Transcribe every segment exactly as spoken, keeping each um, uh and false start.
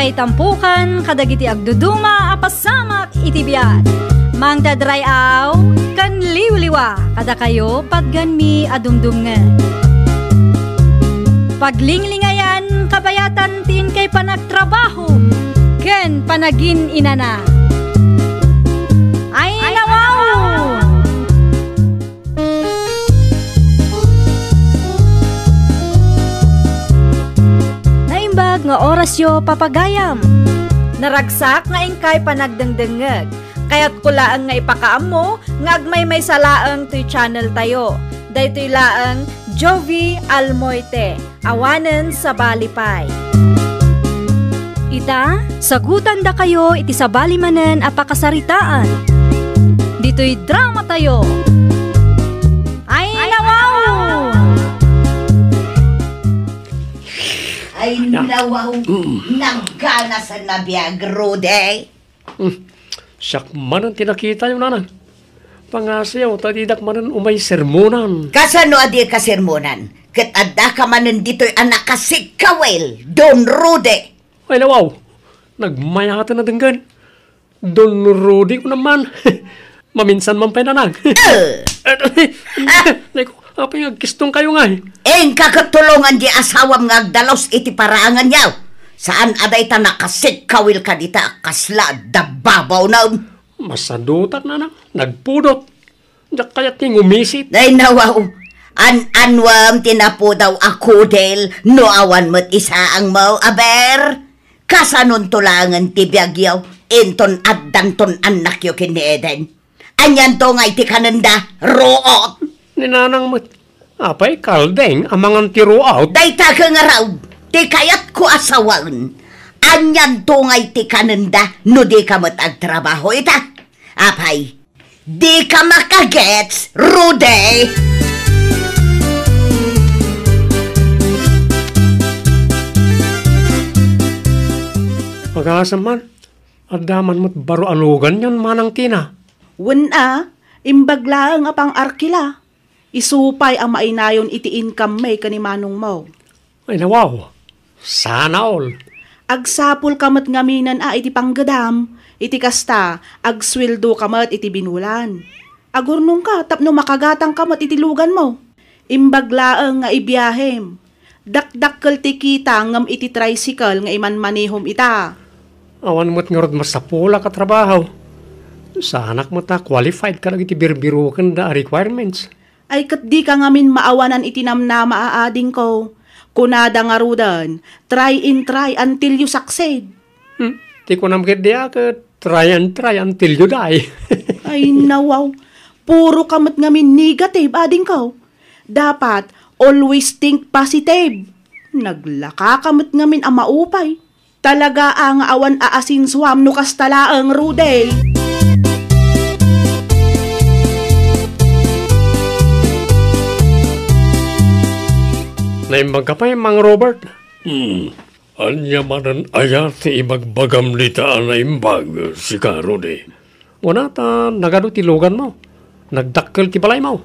Ay tampukan kadagiti agduduma a pasamak iti biag. Mangted ray-aw ken liwliwa kadakayo patgenmi a dumdumngeg. Paglinglingayan kabayatan ti inkay panagtrabaho ken panagin-inana. Ay, nawaw! Naimbag nga orasyo, papagayam. Naragsak nga inkay panagdengdengngeg. Kayatko laeng nga ipakaammo nga agmaymaysa laeng toy channel tayo. Daytoy laeng Jovi Almoite. Awanen sabali pay. Ita, sagutandakayo iti sabali manen a pakasaritaan. Ditoy drama tayo. Ay, nawaw! Ay, nawaw! Mm. Nagganasan a biag, Rudy. Hmm. Siak manen ti nakitayo, nanang. Pangasiyo, ta didak manen umay sermonan. Kasano a dika sermonan? Ket addaka manen ditoy a nakasikkawil, Don Rudy. Ay, nawaw. Nagmayaten a denggen. Don Rudy ko naman. Maminsan man pay, nanang. Eh. Nay ko, apay nga agkistongkayo ngay? Inka ket tulongan di asawam nga agdalus iti paraanganyo. Saan a dayta nakasikkawil kadita a kasla adda babawnem. Masadutak, nanang. Nagpudot. Diak kayat ti ngumisit. Ay, nawaw. An-anuem ti napudaw a kudel no awan met isaangmo, aber? Kasanonto laengen ti biagyo inton addanton annakyo ken ni Eden? Anianto ngay ti kanenda, ruot? Ni nanang met. Apay, kaldeng a mangan ti ruot? Dayta ket ngarud ti kayatko a sawen. Anianto ngay ti kanenda no dika met agtrabaho ita? Apay, dika makagets, Rudy? Pag-asa man, adda man met baro a luganyon, Manang Tina. Wen a, imbag laeng a pang-arkila. Isu pay a mainayon iti income mi ken ni manongmo. Ay, nawaw. Sana all. Agsapulka met ngaminen a iti panggedam, iti kasta, agsueldoka met iti binulan. Agurnongka tapno makagatangka met iti luganmo. Imbag laeng nga ibiahem. Dakdakkel ti kita ngem iti tricycle nga imanmanehom ita. Awan met ngarud masapulak a trabaho. Saanak met a qualified kadagiti birbirokenda a requirements. Ay, ket dika ngamin maawanan iti namnama a adingko. Kunada ngaruden, "Try and try until you succeed." Hmm, ti kunam ketdi a ket, "Try and try until you die." Ay, nawaw. Puroka met ngamin negative, adingko. Dapat always think positive. Naglakaka met ngamin a maupay. Talaga a nga awan aasinsuam no kasta laeng, Rudy. Naimbagka pay, Mang Robert? Hmm. Ania manen aya ti ibagbagam dita a naimbag, sika, Rudy? Kuna ta nagadu ti luganmo. Nagdakkel ti balaymo.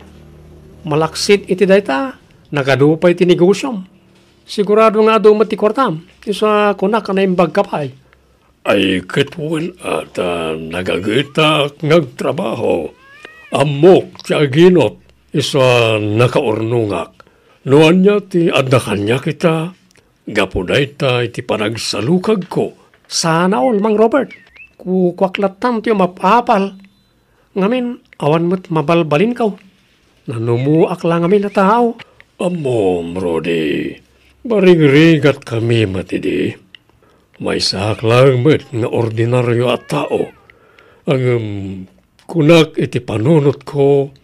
Malaksid iti dayta, nagadu pay ti negosiom. Sigurado nga adu met ti kuartam. Isu a kunak a naimbagka pay. Ay, ket wen a ta nagagetak nga agtrabaho. Ammok ti aginot, isu a nakaurnongak. No ania ti adda kaniak ita, gapu dayta iti panagsalukagko. Sana all, Mang Robert. Kukuak lattan ti umap-apal. Ngamin, awan met mabalbalinko. Nanumoak la ngamin a tao. Ammom, Rudy, barigrigatkami met idi. Maysaak laeng met nga ordinario a tao. Ngem kunak iti panunotko,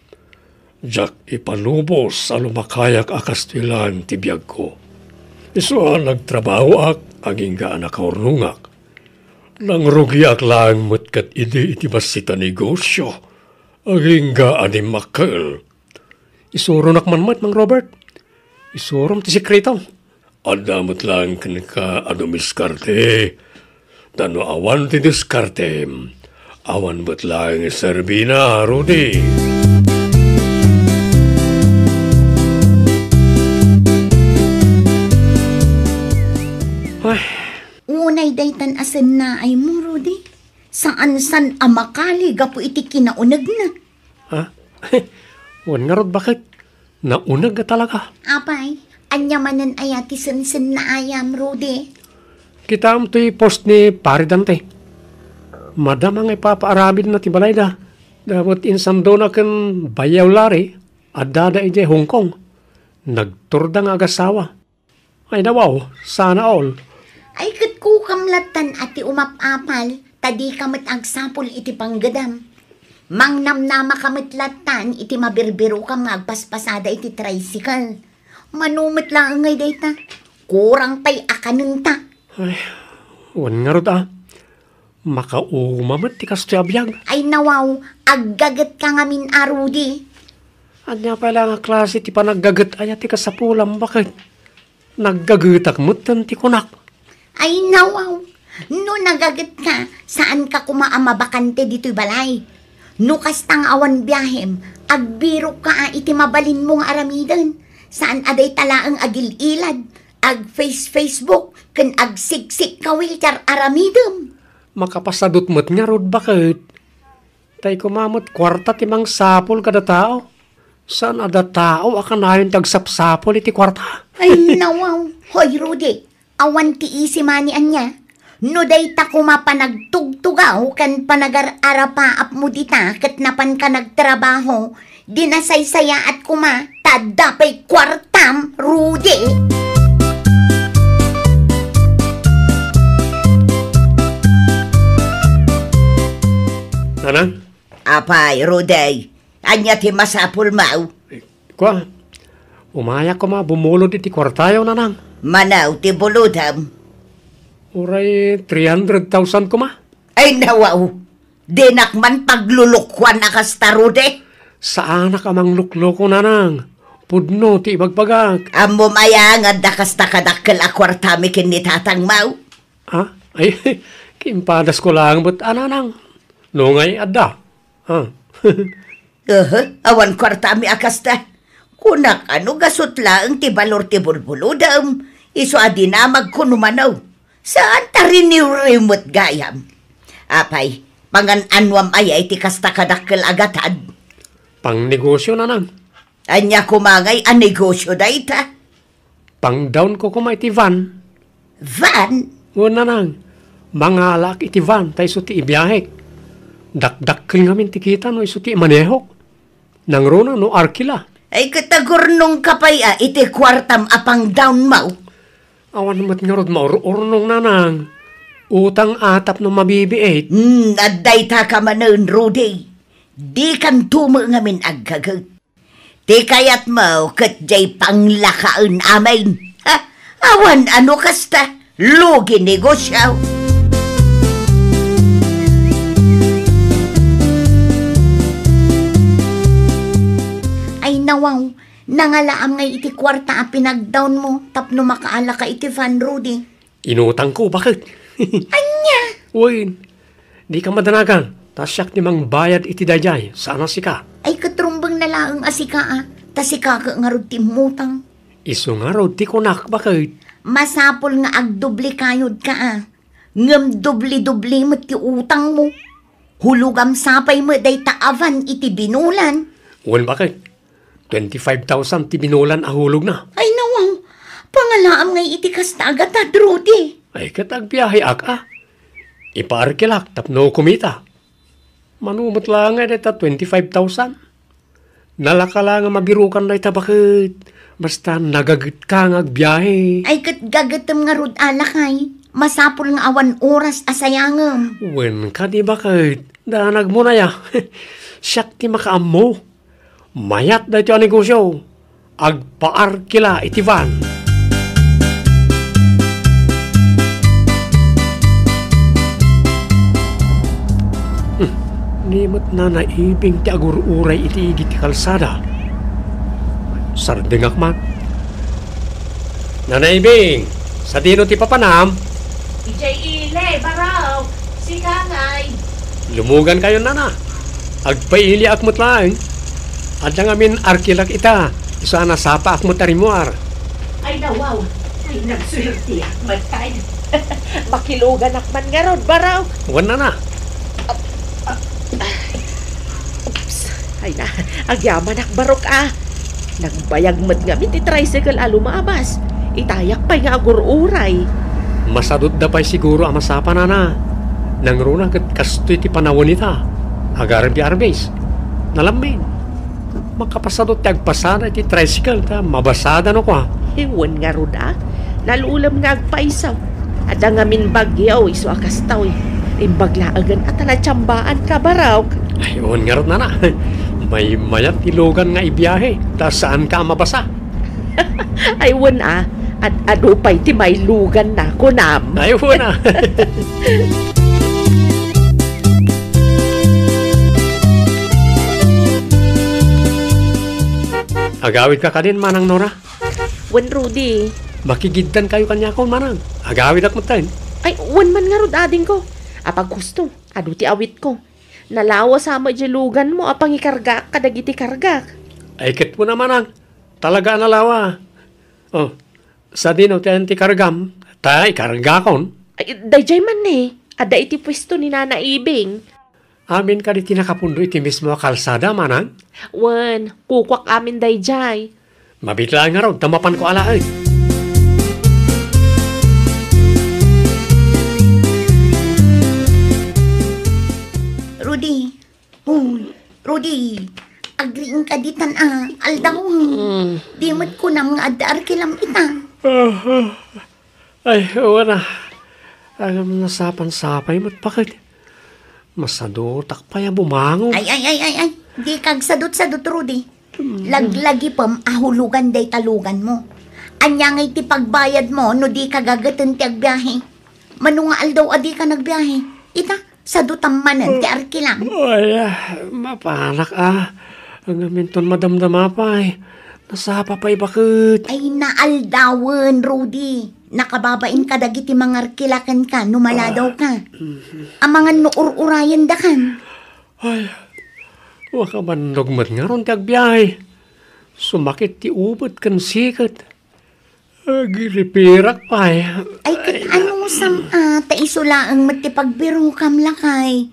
diak ipalubos a lumakayak a kastoy laeng ti biagko. Isu a nagtrabahoak agingga a nakaurnongak. Nangrugiak laeng met ket idi iti bassit a negosio, agingga a dimmakkel. Isuronak man met, Mang Robert. Isurom ti sekreto. Adda met laeng kenka a dumiskarte. Ta no awan ti diskarte, awan met laeng serbina, Rudy. Ay. Unay daytan Sennaaymo, Rudy? Saan-san a makali gapu iti kinaunegna. Ha? Wen ngarud, baket? Nauneg a talaga. Apay, ania manen aya ti sensennaayam, Rudy? Kitaem toy post ni Pare Dante. Madama nga ipapaaramidna ti balayda. Dapot insandona ken Bayaw Larry, addada idiay Hong Kong. Nagturda nga agasawa. Ay, nawaw, sana all. Ay, ket kukam lattan a ti umap-apal, ta dika met agsapul iti panggedam. Mangnamnamaka met lattan iti mabirbirokam nga agpaspasada iti tricycle. Mano met laeng ngay dayta? Kurang pay a kanenta. Ay, wen ngarud a. Makauma met ti kastoy a biag. Ay, nawaw, aggagetka ngamin a, Rudy. Ania pay la nga klase ti panaggaget aya ti kasapulam, baket? Naggagetak metten ti kunak. Ay, nawaw, no nagagetka, saanka koma a mabakante ditoy balay. No kasta nga awan biahem, agbirokka a iti mabalinmo nga aramiden. Saan a dayta laeng agil-ilad, ag-face-Facebook, ken agsiksik ka wheelchair aramidem. Makapasadut met ngarud, baket? Tay koma met kuarta ti mangsapul kada tao. Saan a datao a kanayon ti agsapsapul iti kuarta. Ay, nawaw. Hoy, Rudy, awan ti easy money ania? No dayta koma panagtugtugaw ken panagar-arapaapmo dita ket napanka nagtrabaho, dinasaysayaat koma ta adda pay kuartam, Rudy. Nanang? Apay, Rudy, ania ti masapulmo? Kua, umayak koma bumulod iti kuartayo, Nanang. Mano ti bulodem? Uray three hundred thousand koma. Ay, nawaw! Dinak man paglulukoan a kasta, Rudy. Saanak a manglukloko, Nanang. Pudno ti ibagbagak. Ammom aya nga adda kasta kadakkel a kuartami ken ni tatangmo? Ha? Ay, kimpadasko laeng met a, Nanang. No ngay adda. Ha? Aha, awan kuartami a kasta. Kunak a no gasut laeng ti balor ti bulbulodem, isu a dinamagko no mano. Saan ta riniwriw met gayam. Apay, pangan-anuam aya iti kasta kadakkel a gatad? Pangnegosyo, Nanang. Ania koma ngay a negosyo dayta? Pangdownko koma iti van. Van? Wen, Nanang, mangalaak iti van ta isu ti ibiahek. Dakdakkel ngamin ti kita no isu ti imanehok. Nangruna no arkila. Ay, ket agurnongka pay a iti kuartam a pangdownmo? Awan met ngarud maur-urnong, Nanang. Utang a tapno mabibiit. Hmm, adda itaka manen, Rudy. Dikanto met ngamin aggaget. Ti kayatmo ket diay panglakaen amin. Ha? Awan a no kasta, lugi negosyo. Ay, nawaw, nangalaam ngay iti kuarta a pinagdownmo tapno makaalaka iti van, Rudy. Inutangko, baket? Ania? Wen, dika madanagan, ta siak ti mangbayad iti daydiay, saan a sika. Ay, ket rumbeng na laeng a sika a, ta sika ket ngarud ti immutang. Isu ngarud ti kunak, baket? Masapul nga agdublikayodka a, ngem dubli-dubli met ti utangmo. Hulogam sa pay met dayta a van iti binulan. Wen, baket? Twenty-five thousand ti binulan a hulogna. Ay, nawaw. Pangalaam ngay iti kasta a gatad, Rudy. Ay, ket agbiaheak a. Ipaarkilak tapno kumita. Mano met la nga dayta twenty-five thousand. Nalaka la nga mabirukan dayta, baket. Basta nagagetka nga agbiahe. Ay, ket gagetem ngarud a lakay. Masapul nga awan oras a sayangem. Wen kadi, baket. Danagmo na ya. Siak ti makaammo. Mayat daytoy a negosyo. Agpaarkila iti van. Hmm. Ni met Nana Ibing ti agur-uray iti igid ti kalsada. Sardengak man. Nana Ibing, sadino ti papanam? Idiay ili, baro. Sika ngay. Lumugankayon, Nana. Agpailiak met laeng. Adda ngamin arkilak ita. Isu a nasapaak met a rimmuar. Ay, nawaw. Ay, nagsuertiak met kay. Makiluganak man ngarud, Barok. Wen, nana. Oops. Ay na, agyamanak, Barok, a. Nagbayag met ngamin ti tricycle a lumabas. Itayak pay nga agur-uray. Masadutda pay siguro a masapa, nana. Nangruna ket kastoy ti panawen ita. Agarbi-arbis. Nalamin. Makapasadut ti agpasada iti tricycle ta mabasada no kua. Wen ngarud a. Nalulem nga agpayso. Adda ngamin bagyo isu a kastoy. Imbag laengen a ta natiambaanka, Barok. Ay, wen ngarud, nana. Maymayat ti lugan nga ibiahe ta saanka a mabasa. Ay, wen a. Ad-adu pay ti mailuganna, kunam. Ay, wen a. Agawidka kadin, Manang Nora? Wen, Rudy. Makigiddankayo kaniakon, Manang. Agawidak metten. Ay, wen man ngarud, adingko. Apaghusto, adu ti awitko. Nalawa sa met diay luganmo a pangikargaak kadagiti kargak. Ay, ket wen a, Manang. Talaga a nalawa. Oh, sadino ti, ti kargam? Ta ikargakon. Ay, daydiay man ni. Adda iti puesto ni Nana Ibing. Amin kadi ti nakapundo iti mismo a kalsada, Manang? Wen, kukuak amin daydiay. Mabiit laeng ngarud, ta mapanko alaen. Rudy. Oh, Rudy. Agriingka ditan a aldaw. Mm. Di met kunam nga adda arkilam ita. Ah, ah. Ay, wen a. Agam nasapan-sapay met paket. Masadutak pay a bumangon. Ay, ay, ay, ay, ay. Dika agsadut-sadut, Rudy. Mm. Laglagipem a hulugan dayta luganmo. Ania ngay ti pagbayadmo no dika gageten ti agbiahe? Mano nga aldaw a dika nagbiahe? Ita, sadutam manen ti arkilam. Ay, ah, mapanak a. Ngamin ton madamdama pay. Nasapa pay baket. Ay, naaldawen, Rudy. Nakababain kadagiti mangarkila kenka no maladawka. Ah, mhm. Amangan no ur-urayendakan. Ay, makabannog met ngarud ti agbiahe. Sumakit ti ubet ken siket. Agripirak pay. Ay, ket anusam a, ta isu laeng met ti pagbirokam, lakay.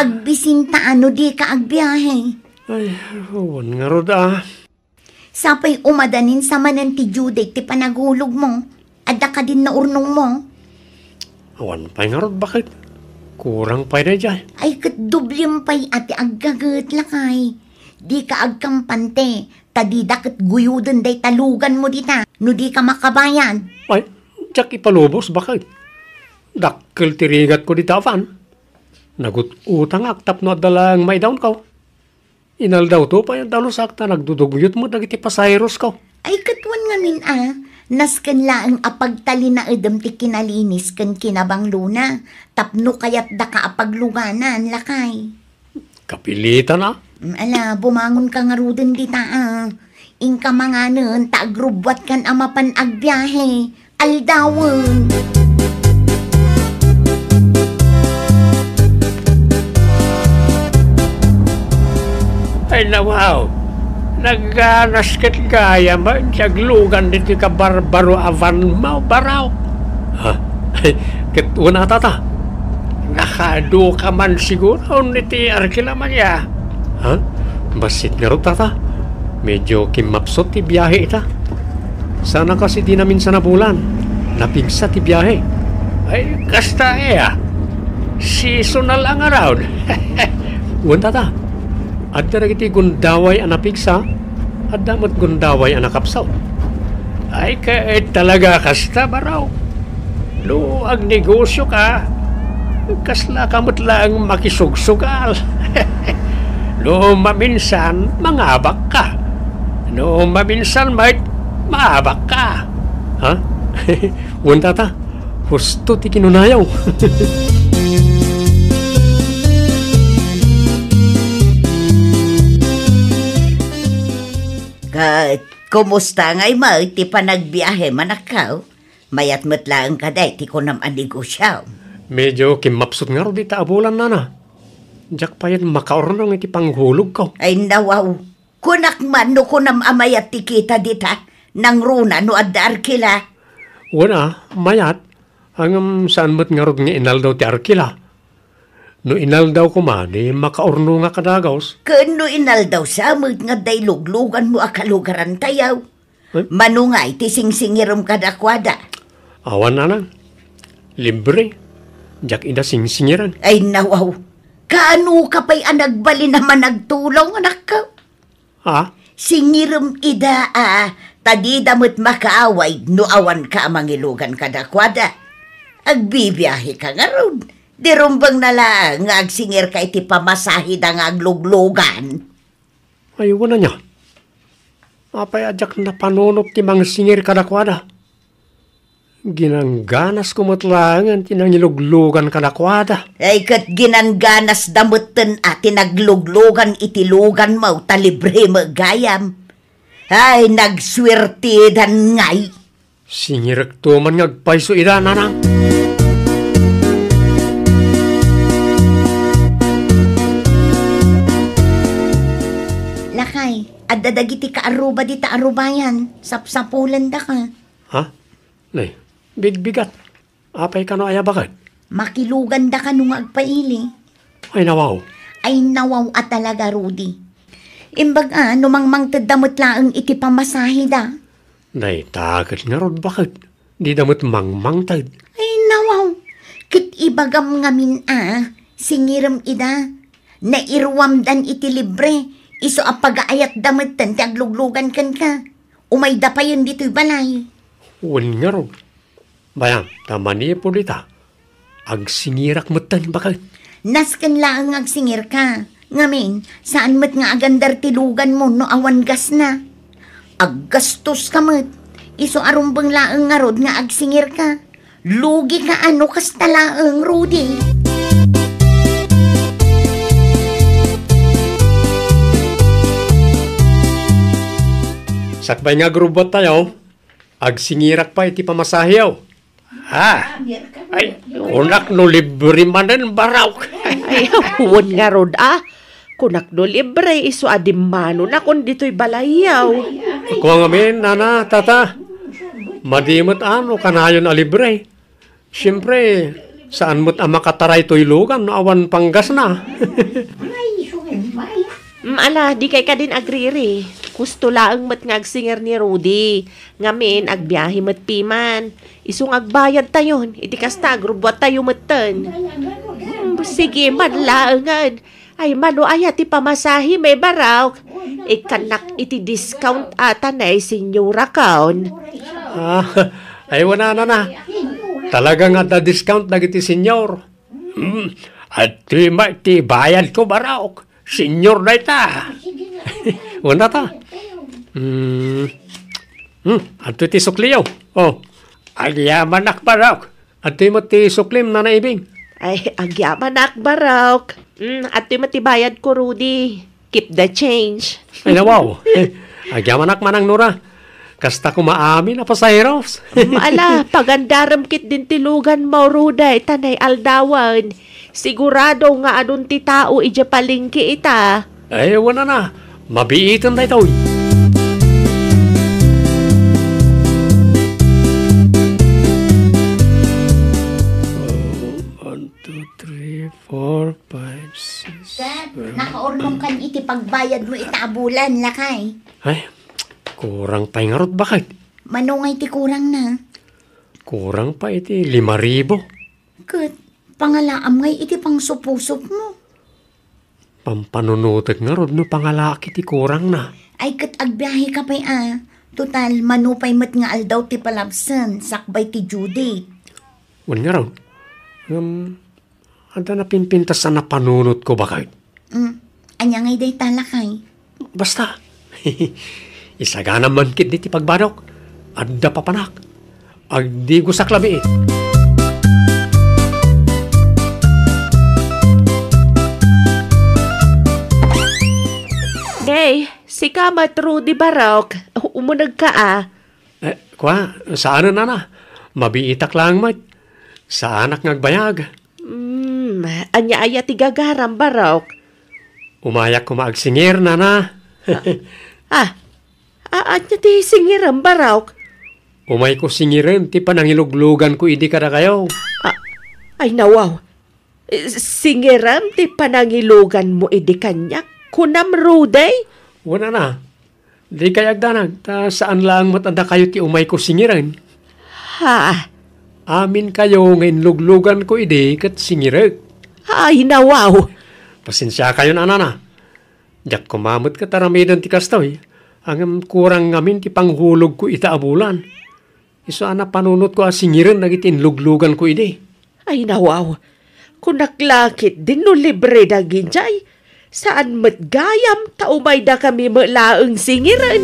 Agbisinta a no dika agbiahe. Ay, wen ngarud a. Sapay umadanin sa manen ti due date ti panaghulogmo. Adda kadin naurnongmo? Awan pay ngarud, baket. Kurang pay daydiay. Ay, ket doblem pay a ti aggaget, lakay. Dika agkampante, ta dida ket guyoden dayta luganmo dita, no dika makabayad. Ay, diak ipalubos, baket. Dakkel ti rigatko dita a van. Nagut-utangak tapno adda laeng maidaonko. Inaldawto pay a dalusak ta nagdudugyot met dagiti pasaherosko. Ay, ket wen ngamin a, nasken laeng a pagtalinaedem ti kinalinis ken kinabanglona, tapno kayatdaka a pagluganan, lakay. Kapilitan a. Mm, ala, bumangonka ngaruden dita a. Inka manganen ta agrubbuatkan a mapan agbiahe. Aldawen. Ay, nawaw. Nagganas ket gayam ti aglugan ditoy kabarbaro a vanmo, Barok. Ha? Ket una, tata. Nakaadu ka man siguro iti arkilam aya. Ha? Bassit ngarud, tata. Medyo kimmapsut ti biahe ita. Sana kas idi naminsan a bulan, napigsa ti biahe. Ay, kasta aya. Seasonal a ngarud. Wen, tata. Adda dagiti gundaway a napigsa, adda met gundaway a nakapsut. Ay, ket talaga kasta, Barok. No agnegosioka, kaslaka met laeng makisugsugal. No maminsan, mangabakka. No maminsan met, maabakka. Ha? Wen, tata, husto ti kinunayo. Ket kumusta ngay met ti panagbiahem, anakko? Mayat met laeng kadi ti kunam a negosio. Medyo kimmapsut ngarud dita a bulan, nana. Diak pay makaurnong iti panghulogko. Ay, nawaw. Kunak man no kunam a mayat ti kita dita, nangruna no adda arkila. Wen a, mayat. Ngem saan met ngarud nga inaldaw ti arkila. No inaldaw koma, di makaurnongak a dagus. Ken no inaldaw sa met nga adda ilugluganmo a kalugarantayo, eh? Mano ngay ti singsingirem kadakuada? Awan, nanang. Libre. Diak ida singsingiran. Ay, nawaw. Kaano ka pay a nagbalin a managtulong, anakko? Ha? Singirem ida a, ta dida met makaaway no awanka a mangilugan kadakuada. Agbibiahe ka ngarud. Di rumbeng na laeng nga agsingir ka iti pamasahida nga agluglugan. Ay, wen ania. Apay a diak napanunot ti mangsingir kadakuada? Ginangganasko met laengen ti nangiluglugan kadakuada. Ay, ket ginangganasda metten a ti nagluglugan iti luganmo ta libre met gayam. Ay, nagsuertidan ngay. Singirekto man nga agpayso ida, nanang. Lakay, adda dagiti kaaruba dita arubayan. Sapsapulendaka. Ha? Nay, bigbigat. Apay kano aya baket? Makilugandaka no nga agpaili. Ay, nawaw. Ay, nawaw a talaga, Rudy. Imbag a, no mangmangtedda met laeng iti pamasahida. Dayta ket ngarud baket. Dida met mangmangted. Ay, nawaw. Ket ibagam ngamin a, singirem ida. Nairuamdan iti libre. Isu a pagaayatda metten ti agluglugan kenka. Umayda payen ditoy balay. Wen ngarud. Bayam, ta manipud ita, agsingirak metten baket. Nasken laeng nga agsingirka. Ngamin, saan met nga agandar ti luganmo no awan gasna. Aggastoska met. Isu a rumbeng laeng ngarud nga agsingirka. Lugika a no kasta laeng, Rudy. Sakbay nga agrubbuattayo, agsingirak pay iti pamasaheyo. Ha? Ay, kunak no libre manen, Barok. Ay, wen ngarud a. Kunak no libre, isu a dimmanonakon ditoy balayyo. Kua ngamin, nana, tata. Madi met a no kanayon a libre. Siempre, saan met a makataray toy lugan no awan panggasna. Mm, ala, dikay kadin agriri. Kusto laeng met nga agsingir ni Rudy. Ngamin, agbiahe met piman. Isu nga agbayadtayon, iti kasta, agrubbuattayo metten. Hmm, sige man laengen. Ay, mano aya ti pamasahem, Barok? Ikkannak iti discount ata ni senyorakon. Ah, ay, wen a, nana. Talaga nga adda discount dagiti senyor. Hmm, adtoy met ti bayadko, Barok. Senyor dayta. Wen a ta. Hmm. Hmm, adtoy ti sukliyo. Oh, agyamanak, Barok. Adtoy met ti suklim, Nana Ibing. Ay, agyamanak, Barok. Hmm, adtoy met ti bayadko, Rudy. Keep the change. Ay, nawaw. Agyamanak, Manang Nora. Kasta koma amin a pasaheros. Ala, pagandarem ketdin ti luganmo, Rudy, ta nay aldawen. Sigurado nga adun ti tao idiay palengke ita. Ay, wen a, mabiiten daytoy. One, two, three, four, five, six, Ket, seven. Nakaurnongkan iti pagbayadmo ita a bulan, lakay. Ay, kurang pay ngarud, baket? Mano ngay ti kurangna? Kurang pay iti lima ribu. Ket, pangalaam ngay iti pangsupusupmo. Pampanunotek ngarud no pangalaak iti kurangna. Ay, ket agbiaheka pay a. Total, mano pay met nga aldaw ti palabsen, sakbay ti due date. Wen ngarud. Ngem, adda napimpintas a napanunotko, baket. Mm. Ania ngay dayta, lakay? Basta, isaganam man ketdi ti pagbadok. Adda papanak. Agdigosak labiit. Ngay, sika met, Rudy, Barok. Umunegka a. Eh, kua, saanen, nana. Mabiitak laeng met. Saanak nga agbayag. Hmm, ania aya ti gagaram, Barok? Umayak koma agsingir, nana. Ah, a-, ania ti singirem, Barok? Umayko singiren ti panangilugluganko idi kadakayo. Ah, ay, nawaw. Eh, singiram ti panangiluganmo idi kaniak? Kunam, Rudy? Wen, ana, dikay agdanag, ta saan laeng met a dakayo ti umayko singiren. Ha? Aminkayo nga inlugluganko idi ket singirek. Ay, nawaw. Pasensiakayon, anana. Diak koma met ket aramiden ti kastoy, ngem kurang ngamin ti panghulogko ita a bulan. Isu a napanunotko a singiren dagiti inlugluganko idi. Ay, nawaw. Kunak la ketdi no libre dagidiay. Saan met gayam ta umaydakami met laeng singiren.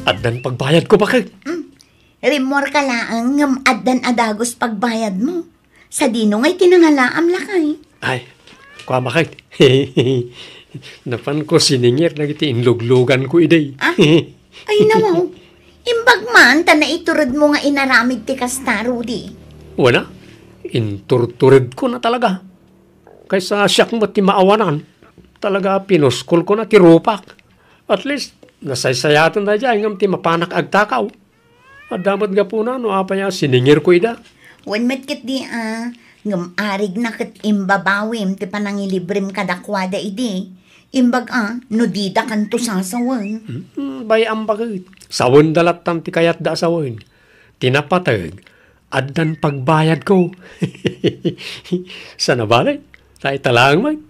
Addan pagbayadko, bakit? Mm. Rimmuarka laeng ngem addan a dagus pagbayadmo. Sadino ngay ti nangalaam, lakay? Ay, kua, bakit? Napanko siningir dagiti inlugluganko idi. Ah? Ay, nawaw. Imbag man ta naituredmo nga inaramid ti kasta, Rudy. Wen a, inturturedkona talaga. Kaysa siak met ti maawanan, talaga pinuskol ko na ti rupak. At least, nasaysayaten daydiay ngem ti mapanak agtakaw. Adda met gapuna no apay a siningirko ida. Wen met ketdi a, ngem arigna ket imbabawim ti panangilibrem kadakuada idi. Imbag a, no didakanto sasawen. Hmm, bay-am, bakit? Sawenda lattan ti kayatda a sawen. Ti napateg, addan pagbayadko. Sana bale, ta ita laeng met.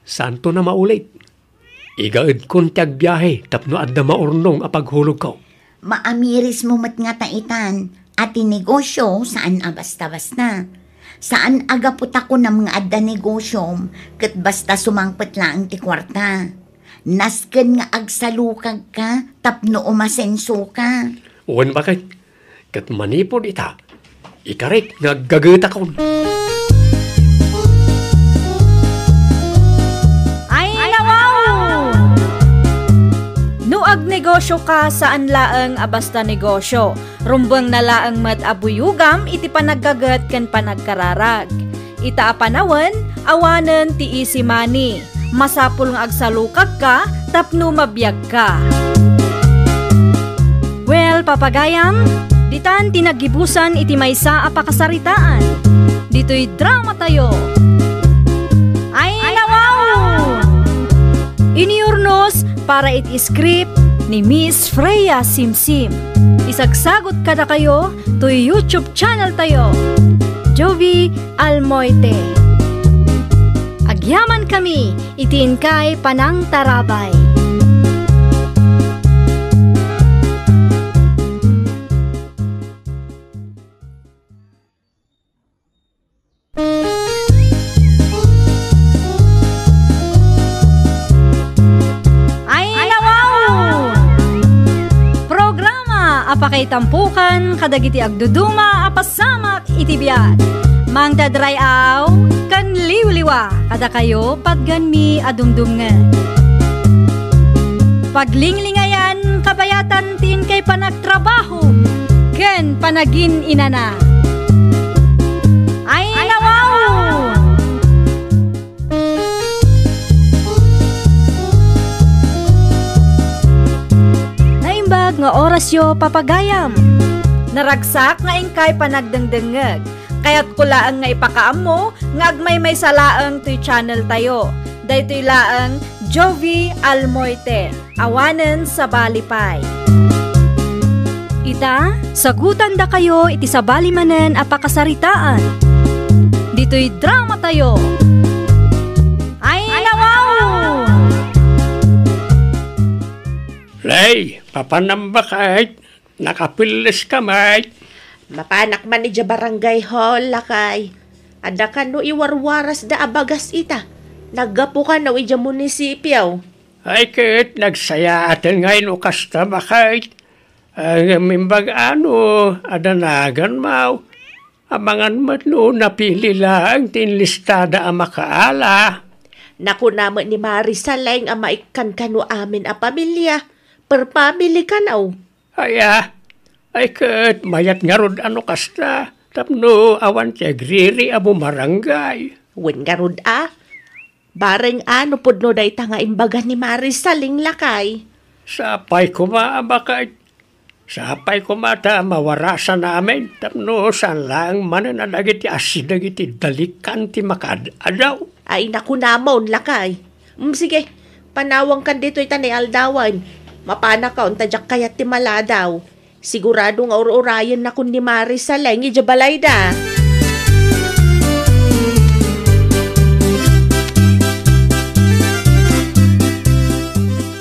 Saanto a maulit. Igaedkon ti agbiahe tapno adda maurnong a paghulogko. Maamirismo met ngata itan a ti negosio saan a basta-basta. Saan a gapu ta kunam nga adda negosiom ket basta sumangpet laeng ti kuarta. Nasken nga agsalukagka tapno umasensoka. Wen, bakit? Ket manipud ita, ikarik nga aggagetakon. Ay, nawaw! No agnegosioka, saan laeng a basta negosio. Rumbengna laeng met a buyogam iti panaggaget ken panagkararag. Ita a panawen, awanen ti easy money. Masapul nga agsalukagka tapno mabiagka. Well, papagayam, ditan ti naggibusan iti maysa a pakasaritaan. Ditoy dramatayo. Ay, nawaw! Inurnos para iti script ni Miss Freya Simsim. Isagsagot kadakayo toy YouTube channel tayo, Jovi Almoite. Agyaman kami iti inkay panangtarabay. Ay, nawaw! Programa a pakaitampukan kadagiti agduduma a pasamak iti biag. Mangdadray-aw ken liwliwa kadakayo patgenmi a dumdumngeg. Paglinglingayan kabayatan ti inkay panagtrabaho ken panagin-inana. Ay, nawaw! Naimbag nga orasyo, papagayam. Naragsak nga inkay panagdengdengngeg. Kayatko laeng nga ipakaammo nga agmaymaysa laeng toy channel tayo. Daytoy laeng Jovi Almoite, awanen sabali pay. Ita, sagutandakayo iti sabali manen a pakasaritaan. Ditoy dramatayo. Ay, nawaw! Lay, papanam, bakit? Nakapelles ka met. Mapanak man idiay barangay hall, lakay. Adda kano iwarwarasda a bagas ita. Naggapu kano idiay munisipio. Ay ket, nagsayaaten ngay no kasta, bakit? Ngem imbag-a no adanagan maw. Amangan met no napili laeng ti inlistada a makaala. Nakuna met ni Marisol laeng a maikkan kano amin a pamilia, per family kano. Aya, ay ket mayat ngarud a no kasta, tapno awan ti agriri a bumarangay. Wen ngarud a, Bareng a no pudno dayta nga imbaga ni Mari Saleng, lakay. Sapay koma a baket. Sapay koma ta mawarasan amin tapno saan laeng manen a dagiti asideg iti dalikan ti makaad-adaw. Ay, nakunamon, lakay. Mm, sige, panawangkan ditoy ta naaldawen. Mapanakon ta diak kayat ti maladaw. Sigurado nga ur-urayennakon ni Mari Saleng idiay balayda.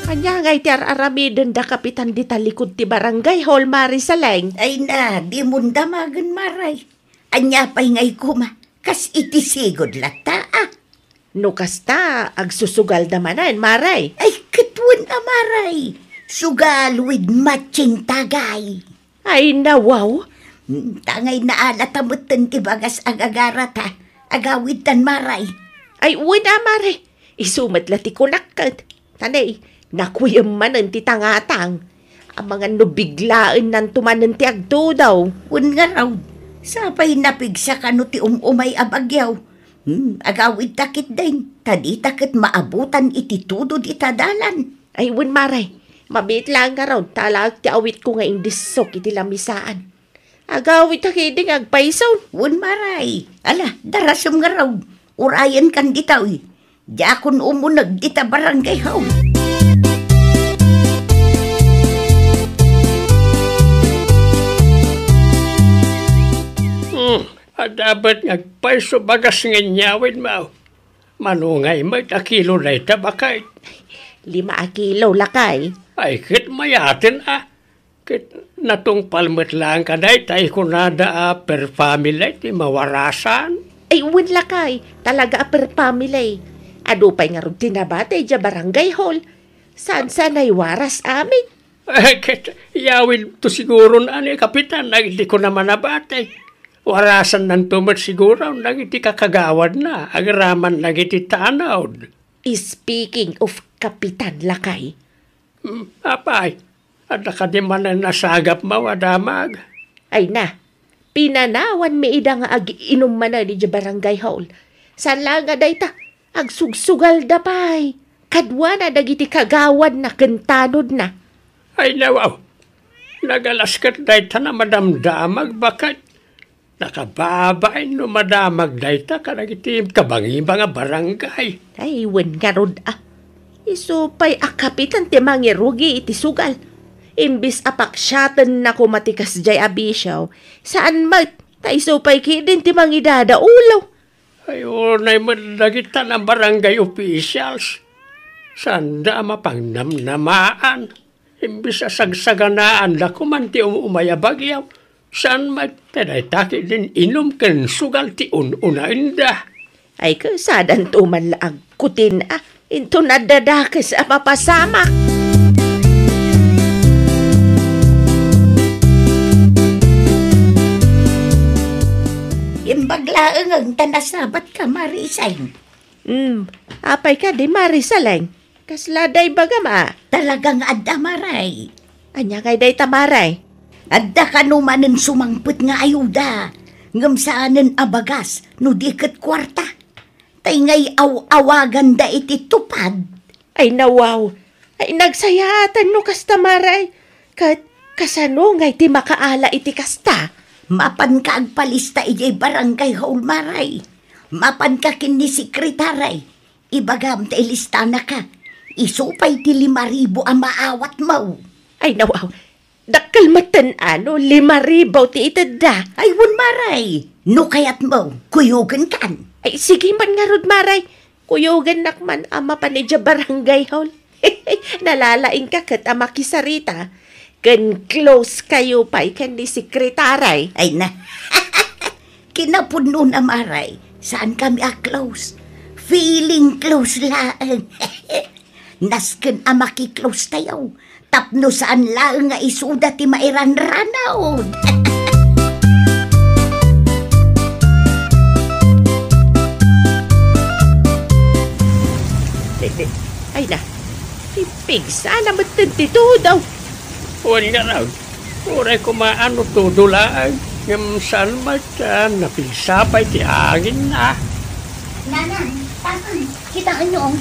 Ania ngay ti ar-aramidenda, Kapitan, dita likud ti barangay hall, Mari Saleng? Ay na, dimon damagen, Maray. Ania pay ngay koma, kas iti sigud latta, a? No kasta, agsusugalda manen, Maray. Ay, ket wen a, Maray. Sugal with matching tagay. Ay, nawaw. Hmm, tangay naala ta metten ti bagas agagarata. Agawidtan, Maray. Ay, wen a, Maray. Isu met la ti kunak ket. Tanay, nakuyem manen ti tangatang. Amangan no biglaennanto manen ti agtudo. Wen ngarud, sapay napigsa kano ti um-umay a bagyo. Hmm, agawidta ketdin, ta dita ket maabutan iti tudo dita dalan. Ay, wen, Maray, mabiit laeng ngarud, ta alaek ti awitko nga indisso iti lamisaan. Agawidta ketdin nga agpayson. Wen, Maray, ala, darasem ngarud, urayenkan ditoy. Diakon umuneg dita barangay hall. Hmm, adda met nga agpayso bagas nga inyawidmo. Mano ngay met a kilo dayta, baket? Lima a kilo, lakay. Ay, ket mayaten a. Ket natungpal met laeng kadayta, kunada a per family ti mawarasan. Ay, wen lakay, talaga a per family. Adu pay ngarud ti nabati idiay barangay hall. Saan-saan a waras amin. Eh, ket yawidto siguron a ni Kapitan, dagiti kuna manabati. Warasannanto met siguron dagiti kakagawadna, agraman dagiti tanod. Speaking of Kapitan, lakay. Hmm, apay, adda kadi manen a sagapmo a damag? Ay na, pinanawanmi ida nga ag-inum manen idiay barangay hall. Saan laeng a dayta, agsugsugalda pay. Kaduana dagiti kagawadna ken tanodna. Ay, nawaw. Nagalas ket dayta a madamdamag, baket. Nakababain no madamag dayta kadagiti kabangibang a barangay. Ay, wen ngarud a. Isu pay a Kapitan ti mangirugi iti sugal. Imbes a paksiatenna koma ti kasdiay a bisio, saan met, ta isu pay ketdin ti mangidadaulo. Ay, unay met dagita a barangay officials. Saanda a mapangnamnamaan. Imbes a sagsaganaanda koman ti um-umay a bagyo, saan met ta dayta ketdin inum ken sugal ti un-unaenda. Ay, kasadanto man la agkutin a, inton adda dakes a mapasamak. Imbag laeng ta nasabatka, Marisay. Hmm, apay kadi, Mari Saleng? Kasla da ibagam a? Talaga nga adda, Maray. Ania ngay dayta, Maray? Adda kano manen sumangpet nga ayuda, ngem saanen a bagas no di ket kuarta. Tay ngay aw-awaganda iti tupad. Ay, nawaw. Ay, nagsayaatan no kasta, Maray. Ket kasano ngay ti makaala iti kasta? Mapanka agpalista idiay barangay hall, Maray. Mapanka ken ni sekretaray. Ibagam ta ilistanaka. Isu pay ti lima ribu a maawatmo. Ay, nawaw. Dakkel metten a no lima ribu ti itedda. Ay, wen, Maray. No kayatmo, kuyogenkan. Ay, sige man ngarud, Maray. Kuyogennak man a mapan idiay barangay hall. Nalalaingka ket a makisarita. Ken close kayo pay ken ni sekretaray. Ay na. Kinapudno na, Maray. Saan kami a close? Feeling close laeng. Nasken a maki-close tayo. Tapno saan laeng nga isuda ti mairanranaw. Di, di. Ay na. Pigsa na metten ti tudo. Wen ngarud, uray koma a no tudo laeng, ngem saan met a napigsa pay ti angin a. Nanang, Kitaenyo, oh.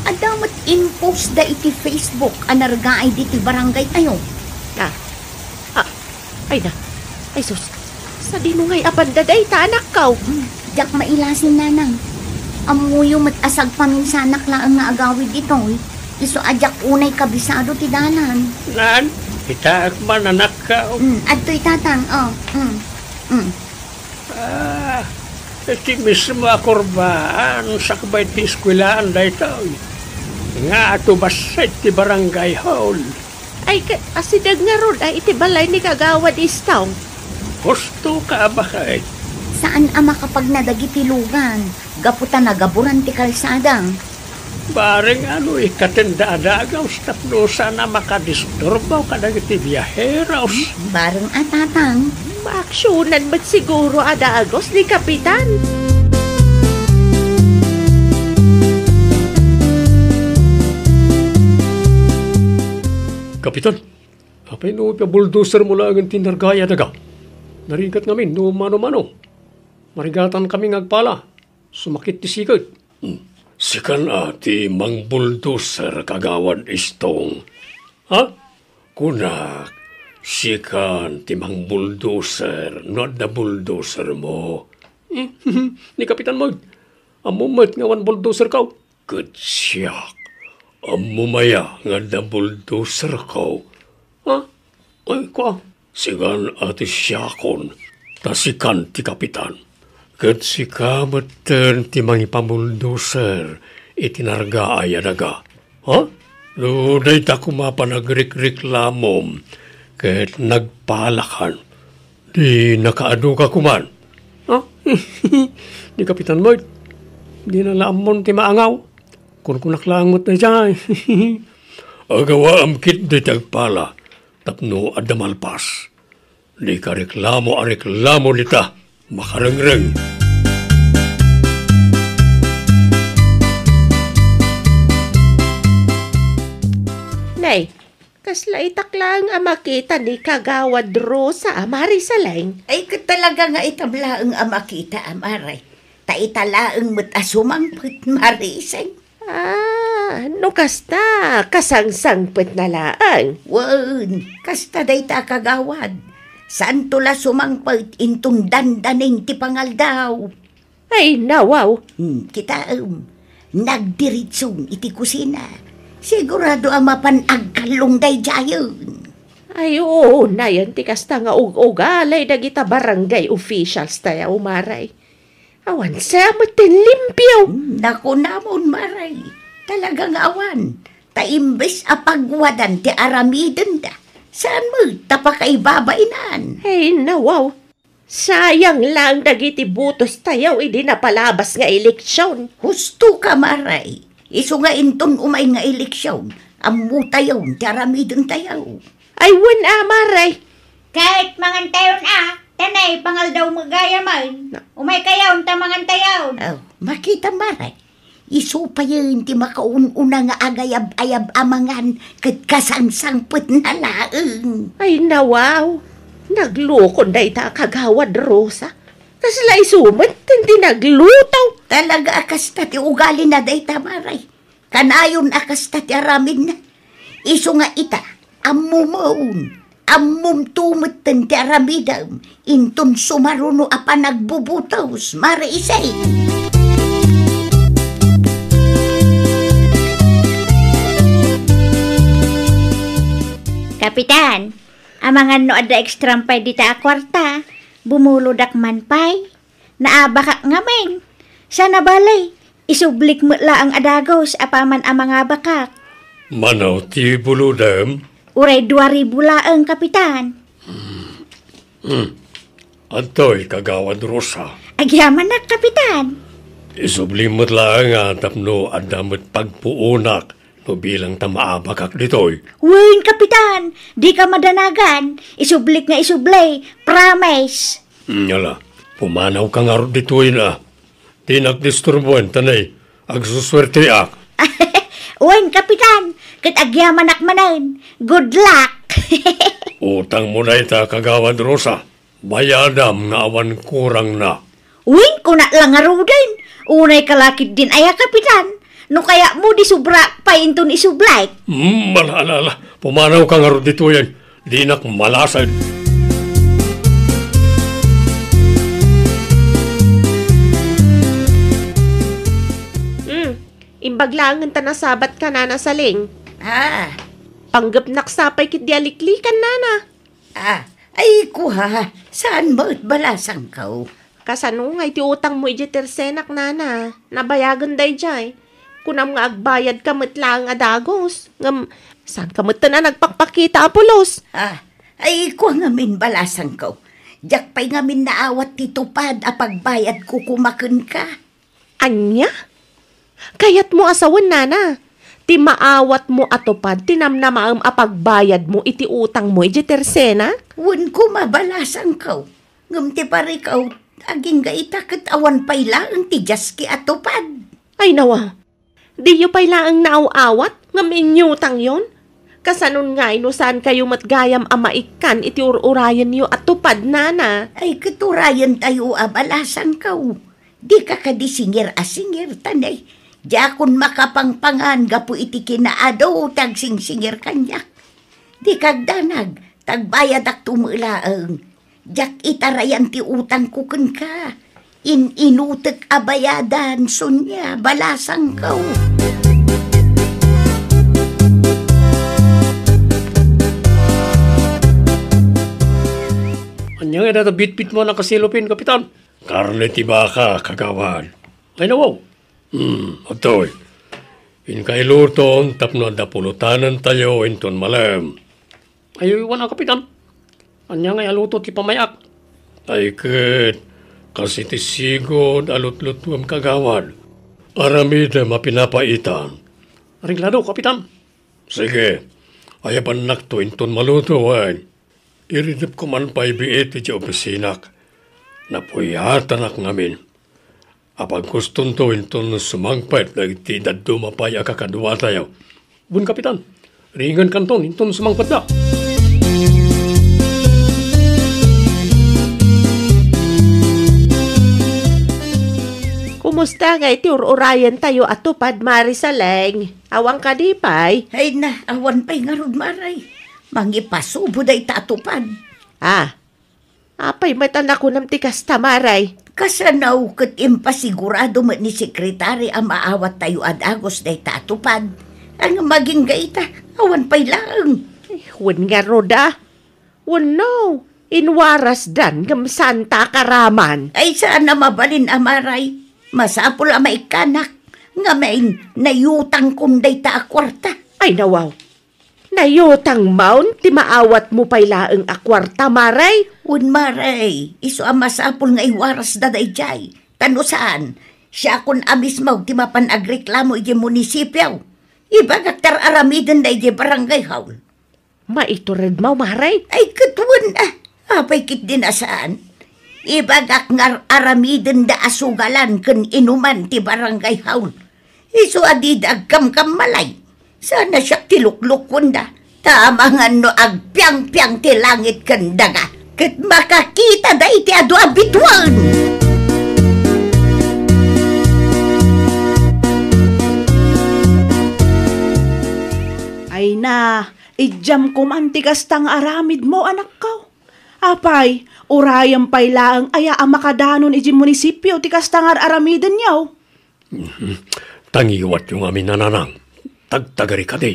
Adda met impostda iti Facebook a nargaay ditoy barangaytayo. Ah. Ah. Ay na. Ay, sus. Sadino ngay a banda dayta, anakko? Hmm, diak mailasin, nanang. Ammoyo met a sagpaminsanak laeng nga agawid ditoy. Isu a diak unay kabisado ti dalan. Nan, kitaek man, anakko. Hmm, adtoy, tatang, oh. Hmm. Hmm. Ah, iti mismo a kurbaan, sakbay ti eskuelaan daytoy. Nga atu bassit ti barangay hall. Ay, ka-, asideg ngarud ay iti balay ni Kagawad Istong. Husto ka, a baket. Saan a makapagna dagiti lugan, gapu ta nagaburan ti kalsada. Bareng ano ikatenda a dagaws tapno saan a makadisturbo kadagiti biaheros. Bareng a, tatang. Maaksionan met siguro a dagaws ni Kapitan. Kapitan, apay no bulldozer mo laengen ti nargaay a daga? Narigat ngamin no mano-mano. Marigatan kami nga agpala. Sumakit ti siket. Hmm. Sikan a ti mangbuldoser, Kagawad Istong. Ha? Kunak, sikan ti mangbuldoser no adda buldoser mo. Hmm. Ni Kapitan Mike, ammo met nga awan buldoser kaw? Ket siak, ammo maya nga adda buldoser kaw? Ha? Ay, kua, sikan a ti siakon, ta sikan ti kapitan. Ket sika metten ti mangipabuldoser iti nargaay a daga. Ha? No dayta koma panagrikreklamom ket nagpalakan, di nakaaduka koman. Ha? Ni Kapitan Mike, dina la ammon ti maangaw. Kunkunak laeng met daydiay. Agawaam ketdi ti agpala tapno adda malpas. Dika reklamo a reklamo dita, makarengreng. Nay, kasla itak laeng a makita ni Kagawad Rosa a Marisaleng. Ay, ket talaga nga itam laeng a makita, a Mare. Ta ita laeng met a sumangpet, Mariseng. Ah, no kasta, kasangsangpetna laeng. Wen, kasta dayta a kagawad. Saanto la sumangpet inton dandanin ti pangaldaw. Ay, nawaw. Hmm, kitaem. Nagdiritson iti kusina. Sigurado a mapan agkallong daydiayen. Ay, oo, nayan ti kasta nga ug-ugali dagita barangay officials tayo, Maray. Awan sa met ti limpio. Hmm, nakunamon, Maray. Talaga nga awan. Ta imbes a pagwadan ti aramidenda, saan met ta pakaibabainan. Ay, nawaw. Sayang lang dagiti butos tayo idi napalabas nga eleksyon. Husto ka, Maray. Isu nga inton umay nga eleksyon, ammo tayon ti aramiden tayo. Ay, wen a, Maray. Ket mangan tayon a, tanay, pangaldaw mo gayamen. Na- Umay kayon, ta mangan tayon. Oh, makita, Maray. Isu payen ti makaun-una nga agayab-ayab a mangan ket kasangsangpetna laeng. Ay, nawaw. Naglukon dayta a kagawad Rosa. Kasla isu met ti nagluto. Talaga a kasta ti ugalina dayta, Maray. Kanayon a kasta ti aramidna. Isu nga ita, ammom, ammom tumeten ti aramidem, inton sumaruno a panagbubutos, Mare Isay. Kapitan, amangan no adda extra pay dita a kuarta, bumulodak man pay. Naabakak ngamin. Sana bale, isublik met laeng a dagus apaman a mangabakak. Mano ti bulodem? Uray dua ribu laeng, Kapitan. Hmm. Adtoy, Kagawad Rosa. Agyamanak, Kapitan. Isubli met laeng a tapno adda met pagpuonak no bilang ta maabakak ditoy. Wen, Kapitan, dika madanagan. Isublik nga isubli. Promise. Hmm, ala, pumanawka ngarud ditoy na. Dinak disturboen, ta nay, agsusuerteak. Wen, Kapitan, ket agyamanak manen. Good luck. Utangmo dayta, Kagawad Rosa. Bayadam nga awan kurangna. Wen, kuna la ngaruden. Unay ka la ketdin aya, Kapitan. No kayatmo, di sobra pay inton isubli. Hmm, ala, ala, ala. Pumanawka ngarud ditoyen. Dinak malased. Hmm. Imbag laengen ta nasabat ka, Nana Saling. Ah. Panggepnak sa pay ketdi a liklikan, Nana. Ah, ay, kua, saan met balasangko? Kasano ngay ti utangmo idiay tersenak, Nana? Nabayagen daydiay. Kunam nga agbayadka met laeng a dagus. Ngem, saanka metten a nagpakpakita a pulos? Ah, ay, kua ngamin balasangko. Diak pay ngamin naawat ti tupad a pagbayadko koma kenka. Ania? Kayatmo a sawen, Nana, ti maawatmo a tupad ti namnamaem a pagbayadmo iti utangmo idiay tersenak? Wen koma balasangko. Ngem ti parikaw, agingga ita ket awan pay laeng ti diaski a tupad. Ay, nawa. Diyo pay laeng naaw-awat ngem inyutangyon? Kasanon ngay no saankayo met gayam a maikkan iti ur-urayenyo a tupad, Nana? Ay, ket urayentayo a balasangko. Dika kadi singir a singir, ta nay, diakon makapangpangan gapu iti kinaadu ti agsingsingir kaniak. Dika agdanag, ta agbayadakto met laeng. Diak itarayan ti utangko kenka. In-inutek a bayadan, Sonia, balasangko. Ania ngay dayta bitbitmo a nakaselopin, Kapitan? Karne ti baka, Kagawad. Ay, nawaw. Hmm, adtoy. Inka iluton tapno adda pulotanentayo inton malem. Ay, wen a, Kapitan. Ania ngay a luto ti pamay-ak? Ay ket, kas iti sigud a lutlutuem, Kagawad. Aramidem a pinapaitan. Areglado, Kapitan. Sige, ayabannakto inton maluto, wen. Iridepko man pay biit idiay opisinak. Napuyatanak ngamin. Apagkustonto inton sumangpet dagiti dadduma pay a kakaduatayo. Wen, Kapitan, ringenkanton inton sumangpetda. Kumusta ngay ti ur-urayentayo a tupad, Mare Saleng? Awan kadi pay? Ay na, awan pay ngarud, Mare. Mangipasubo dayta a tupad. Ah, apay met a nakunam ti kasta, Mare? Kasano ket impasigurado met ni Sekretari a maawattayo a dagus dayta a tupad? Ngem agingga ita, awan pay laeng. Ay, wen ngarud a. Wenno, inwarasdan ngem saanta a karaman. Ay, saan a mabalin a, Mare. Masapul a maikkanak. Ngamin, nayutangkon dayta a kuarta. Ay, nawaw. Nayutangmon ti maawatmo pay laeng a kuarta, Mare? Wen, Mare, isu a masapul nga iwarasda daydiay. Ta no saan, siakon a mismo ti mapan agreklamo idiay munisipio. Ibagak ta ar-aramidenda idiay barangay hall. Maituredmo, Mare? Ay, ket wen a. Apay ketdin a saan? Ibagak nga ar-aramidenda a sugalan ken inuman ti barangay hall. Isu a dida agkamkammalay. Saan a siak ti luklukuenda. Ta amangan no agpiangpiang ti langit ken daga, ket makakitada iti adu a bituen. Ay na, idiam koman ti kasta nga aramidmo, anakko. Apay, urayem pay laeng aya a makadanon idiay munisipio ti kasta nga ar-aramidenyo? Mhm. Tangiwatyo ngamin, nanang. Tagtagari kadi.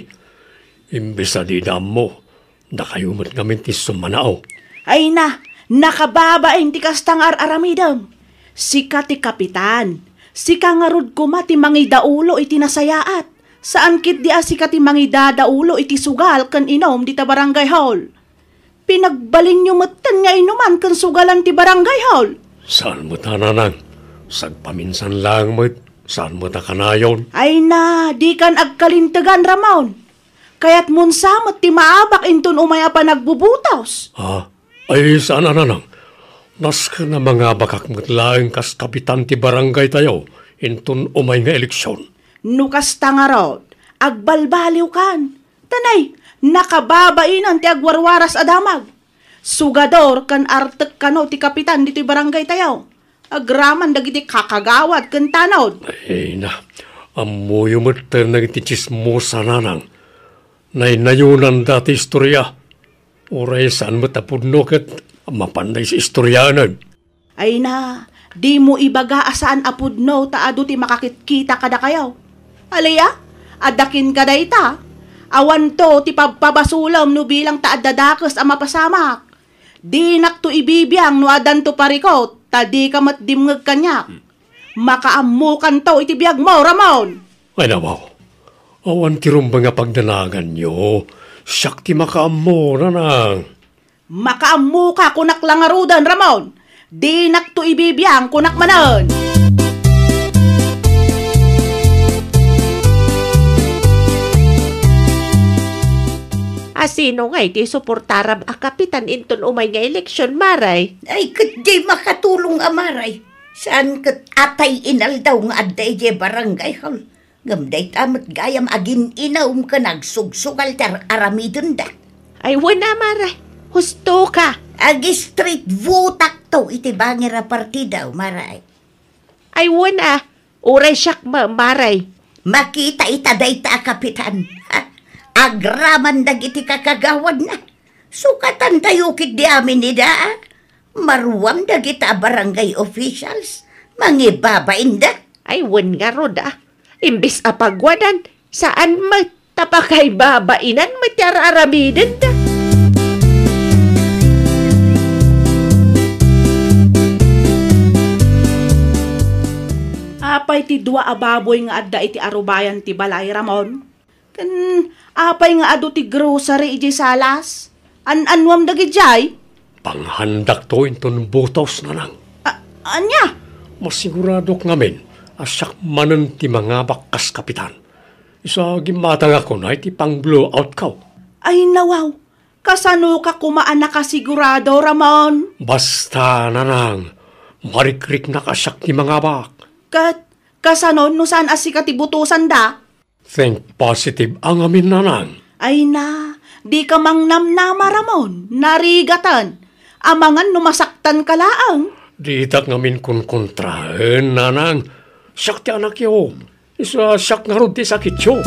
Imbes a dida ammo, dakayo met ngamin ti summanao. Ay na, nakababain ti kasta nga ar-aramidem. Sika ti kapitan. Sika ngarud koma ti mangidaulo iti nasayaat. Saan ketdi a sika ti mangidadaulo iti sugal ken inum dita barangay hall. Pinagbalinyo metten nga inuman ken sugalan ti barangay hall. Saan met a, nanang. Sagpaminsan laeng met, saan met a kanayon. Ay na, dikan agkalintegan, Ramon. Kayatmon sa met ti maabak inton umay a panagbubutos. Ha? Ay, saan a, nanang. Nasken a mangabakak met laeng kas kapitan ti barangay tayo inton umay nga eleksion. No kasta ngarud, agbalbaliwkan. Ta nay, nakababainan ti agwarwaras a damag. Sugador ken artek kano ti kapitan ditoy barangay tayo. agraman dagiti kakagawad ken tanod. Ay na, ammoyo met dagiti tsismosa, nanang. Naynayonanda ti istoria. Uray saan met a pudno ket mapanda istorianen. Ay na, dimo ibaga a saan a pudno ta adu ti makakitkita kadakayo. Alia, adda kenka dayta. Awanto ti pabpabasolem no bilang ta adda dakes a mapasamak. Dinakto ibibiang no addanto parikut, ta dika met dimngeg kaniak. Makaammokanto iti biagmo, Ramon. Ay, nawaw. Awan ti rumbeng a pagdanaganyo. Siak ti makaammo, nanang. Makaammoka, kunak la ngaruden, Ramon. Dinakto ibibiang, kunak manen. A sino ngay ti suportaram a kapitan inton umay nga eleksyon, Maray? Ay, ket di makatulong a Maray. Saan ket atay inaldaw nga adda idiay barangay hall. Ngem dayta met gayam agin-inum ken agsugsugal ti ar-, aramidenda. Ay, wen a, Maray. Husto ka. Ag-straight vote-akto iti bangir a partido, Maray. Ay, wen a. Uray siak ma-, Maray. Makita ita dayta a kapitan. Ha? Agraman dagiti kakagawadna. Sukatantayo ketdi amin ida, a. Maruam dagita a barangay officials. Mangibabainda. Ay, wen ngarud, a. Imbes a pagwadan, saan met ta pakaibabainan met ti ar-aramidenda. Apay ti dua a baboy nga adda iti arubayan ti balay, Ramon? Ken apay nga adu ti grocery idiay salas? An-annuam dagidiay? Panghandakto inton butos, nanang. A-, ania? Masiguradok ngamin a siak manen ti mangabak kas kapitan. Isu a gimmatangak unay ti pang-blowout-ko. Ay, nawaw. Kasano ka koma a nakasigurado, Ramon? Basta, nanang, marikriknak a siak ti mangabak. Ket kasano no saan a sika ti butosanda? Think positive a ngamin, nanang. Ay na, dika mangnamnama, Ramon. Narigaten. Amangan no masaktanka laeng. Ditak ngamin kunkontraen, nanang. Siak ti anakyo. Isu a siak ngarud ti sakityo.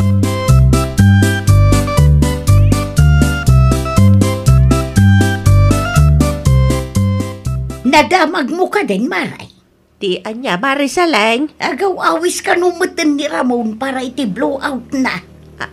Nadamagmo kadin, Maray? Ti ania, Maray Saleng? Agaw-awis kano metten ni Ramon para iti blowout-na? Ah,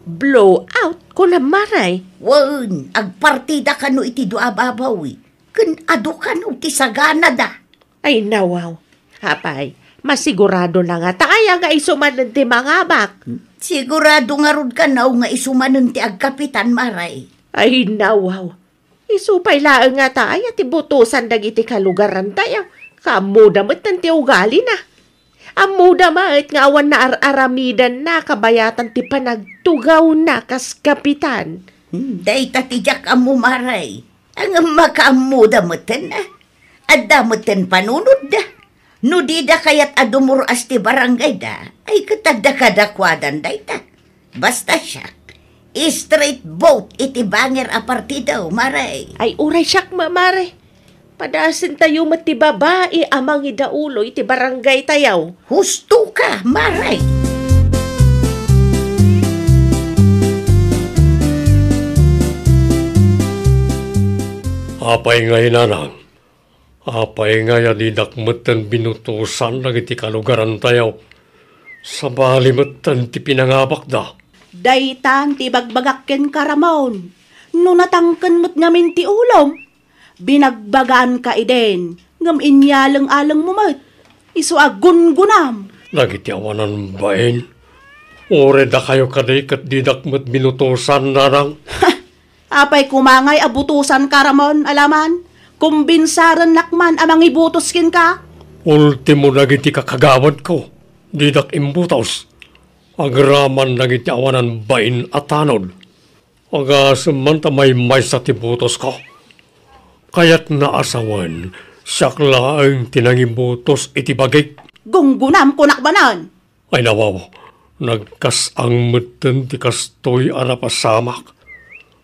blowout? Kunam, Maray? Wen, agpartida kano iti dua a babawi. Ken adu kano ti saganada. Ay, nawaw. Apay, masigurado na ngata aya nga isu manen ti mangabak? Sigurado ngarud kano nga isu manen ti agkapitan, Maray. Ay, nawaw. Isu pay laeng ngata aya ti butosan dagiti kalugarantayo. Kaammoda met ti ugalina. Ammoda met nga awan naar-aramidanna kabayatan ti panagtugawna kas kapitan. Hmm, dayta ti diak ammo, Maray. Ngem makaammoda metten, a. Adda metten panunotda. No dida kayat a dumur-as ti barangayda, ay ket adda kadakuadan dayta. Basta siak, straight vote iti bangir a partido, Maray. Ay, uray siak, ma-, Maray. Padasentayo met ti babai a mangidaulo iti barangaytayo. Husto ka, Maray. Apay nga inanang, apay nga ya dinak metten binutosan dagiti kalugarantayo? Sabali metten ti pinangabakda. Daytan ti ibagbagak kenka, Ramon. No natangken met ngamin ti ulom, binagbagaanka idin, ngem inyaleng-alengmo met. Isu a gungunam. Dagiti awanan bain, uray dakayo kadi ket didak met binutosan, nanang. Apay koma ngay a butosanka, Ramon, alaman? Kumbinsarennak man a mangibutos kenka. Ultimo dagiti kakagawadko, didak imbutos. Agraman dagiti awanan bain a tanod. Agasem man ta maymaysa ti butosko. Kayatna a sawen, siak laeng ti nangibutos iti bagik. Gunggunam, kunak manen. Ay, nawaw, nagkas-ang metten ti kastoy a napasamak.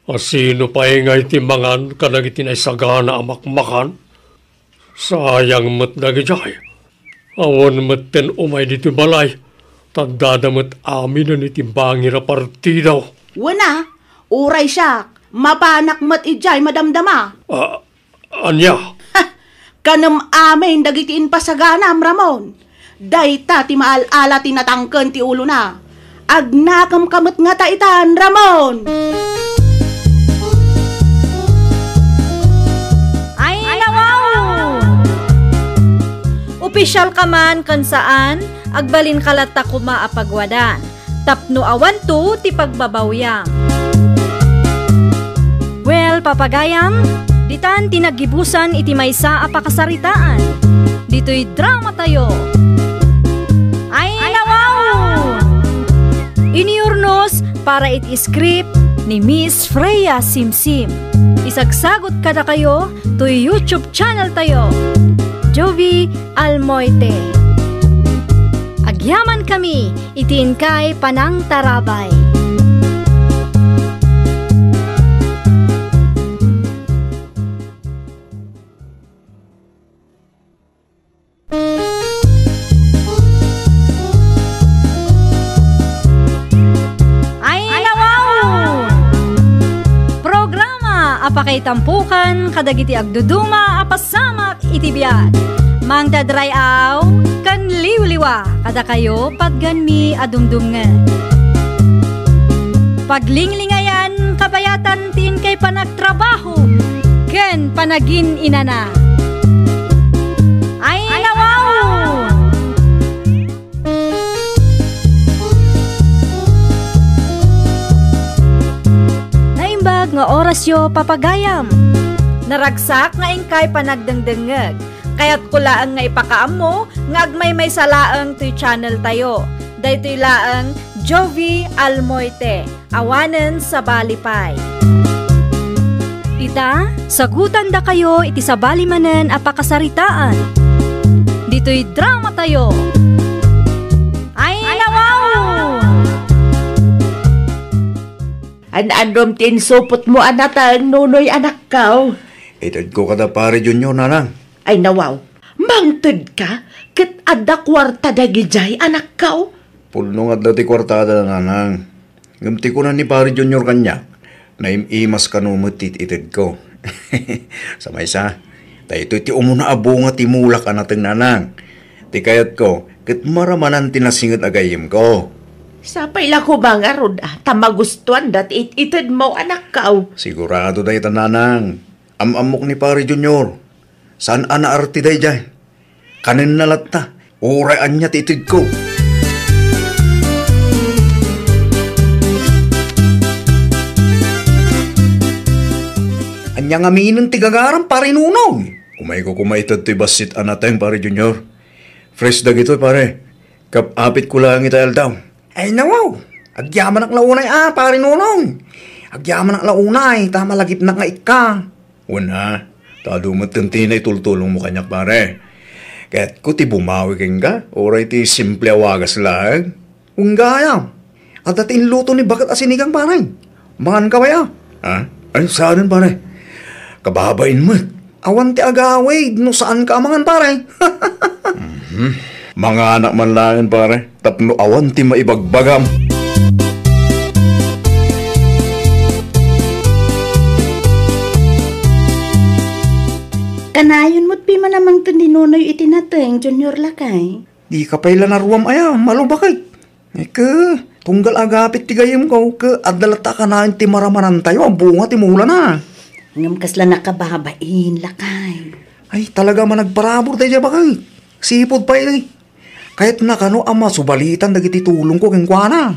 A sino pay ngay ti mangan kadagiti naisagana a makmakan? Sayang met dagijay. Awan metten umay ditoy balay, ta addada met aminen iti bangir a partido. Wen a, uray siak, mapanak met idiay madamdama. Ah, ania? Ha! Kanem amin dagiti impasaganam, Ramon. Dayta ti maal-ala ti natangken ti ulona. Agnakemka met ngata itan, Ramon! Ay, nawaw! Opisyal ka man ken saan, agbalinka latta koma a pagwadan tapno awanto ti pagbabawiam. Well, papagayam, ditan ti naggibusan iti maysa a pakasaritaan. Ditoy dramatayo. Ay, nawaw! Iniurnos para iti script ni Miss Freya Simsim. Isagsagot kadakayo toy YouTube channel tayo, Jovi Almoite. Agyaman kami iti inkay panangtarabay. Ay, nawaw! Programa a pakaitampukan kadagiti agduduma a pasamak iti biag. Mangted ray-aw ken liwliwa kadakayo patgenmi a dumdumngeg. Paglinglingayan kabayatan ti inkay panagtrabaho ken panagin-inana. Ay, nawaw! Naimbag nga orasyo, papagayam. Naragsak nga inkay panagdengdengngeg. Kayatko laeng nga ipakaammo nga agmaymaysa laeng toy channel tayo. Daytoy laeng Jovi Almoite. Awanen sabali pay. Ita, sagutandakayo iti sabali manen a pakasaritaan. Ditoy dramatayo. Ay, nawaw! An-annom ti insupotmo a nateng, Nonoy, anakko? Itedko kada Pare Junior, nanang. Ay, nawaw. Mangtedka ket adda kuarta dagidiay, anakko? Pudno nga adda ti kuartada, nanang. Ngem ti kuna ni Pare Junior kaniak, naim-imas kano met ti itedko. Sa maysa, daytoy ti umuna a bunga ti mulak a nateng, nanang. Ti kayatko, ket maramanan ti nasinged a gayyemko. Sapay la koma ngarud, a, ta magustuanda ti it-itedmo, anakko. Sigurado dayta, nanang. Am-ammok ni Pare Junior. Saan a naarte daydiay. Kanenna latta, uray ania ti itedko. Ania ngaminen ti gagaram, Pare Nunong? Umayko koma ited toy bassit a nateng, Pare Junior. Fresh dagitoy, pare. Kap-apitko laeng itay aldaw. Ay, nawaw. Agyamanak la unay a, Pare Nunong. Agyamanak la unay, ta malagipnak nga ikka. Wen a, ta adu met ti naitultulongmo kaniak, pare. Kayatko ti bumawi kenka, uray ti simple a wagas laeng. Wen gayam, adda ti inluto ni baket a sinigang, pare. Manganka pay a. Ha? Ay, saanen, pare. Kababain met. Awan ti agawid no saanka a mangan, pare. Mhm. Manganak man laeng, pare, tapno awan ti maibagbagam. Kanayon met pay man a mangted ni Nonoy iti nateng, Junior, lakay. Dika pay la naruam aya, malubakek. Ket, tunggal agapit ti gayyemko, ket adda latta a kanayon ti maramarantayo a bunga ti mulana. Ngem kasla nakababain, lakay. Ay, talaga a managparabur daydiay, bakay. Sipud pay, eh. Kayatna kano a masubalitan dagiti tulongko kenkuana.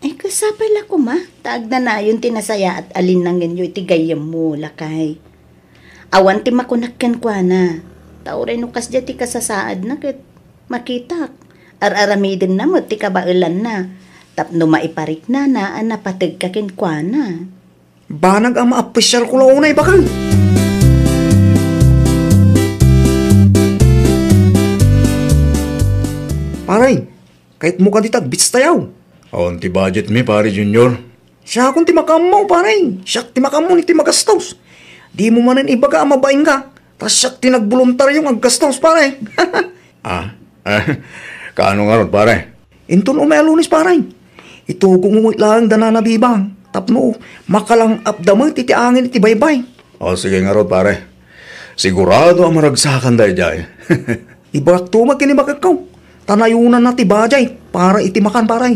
Ay, ket sapay la koma, ta agnanayon ti nasayaat a linnangenyo iti gayyemmo, lakay. Awan ti makunak kenkuana, ta uray no kasdiay ti kasasaadna ket makitak. Ar-aramidenna met ti kabaelanna tapno maipariknana a napategka kenkuana. Banag a maappresiarko la unay, bakang. Pare, kayatmo kadi ti agbitstayaw? Awan ti budget mi, Pare Junior. Siakon ti makaammo, pare. Siak ti makaammo iti magastos. Dimo manen ibaga a mabainka. Ta siak ti nagboluntario nga aggastos, pare. Ah, eh, kaano ngarud, pare? Inton umay a Lunes, pare. Itugongmo met laeng da Nana Bebang tapno makalang-apda met iti angin iti baybay. O, sige ngarud, pare. Sigurado a maragsakan daydiay. Ibagakto met ken ni baketko. Ta nayonanna ti budget para iti makan, pare.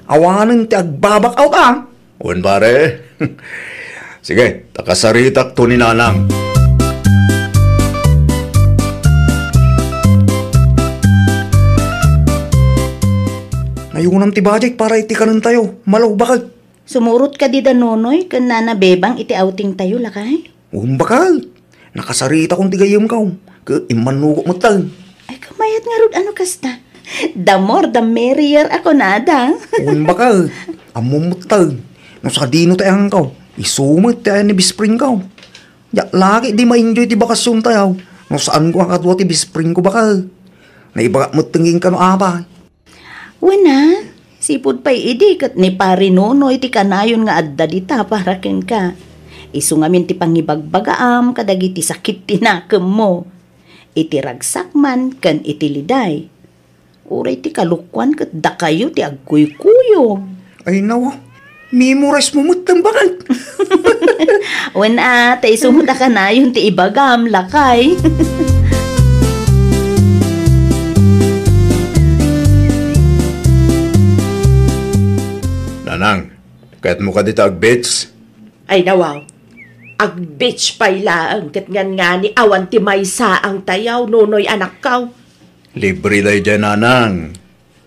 Awanen ti agbabak out, a. Wen, pare. Sige, ta kasaritakto ni Nanang. Nayonan ti budget para iti kanentayo. Malaw, baket. Sumurot kadi da Nonoy ken Nana Bebang iti outingtayo, lakay? Wen, baket. Nakasaritakon ti gayyemko, ket immannogok metten. Ay, kamayat ngarud a no kasta. The more, the merrier a kunada. Wen, baket. Ammom metten. No sadino ti ayanko, isu met ti ayan ni best friendko. Diak la ketdi ma-enjoy ti bakasiontayo no saanko a kadua ti best friendko, baket. Naibagak metten kenka no apay. Wen a, sipud pay idi ket ni Pari Nonoy ti kanayon nga adda dita para kenka. Isu ngamin ti pangibagbagaam kadagiti sakit ti nakemmo. Iti ragsak man ken iti liday. Uray ti kalokuan ket dakayo ti agkuykuyog. Ay, nawa. Memorize mo met, baket. Wen a, ta isu met a kanayon ti ibagam, lakay. Nanang, kayatmo kadi ta ag-beach? Ay, nawaw. Ag-beach pay laeng ket ngangani awan ti maysaangtayo, Nonoy anakko. Libre daydiay, Nanang.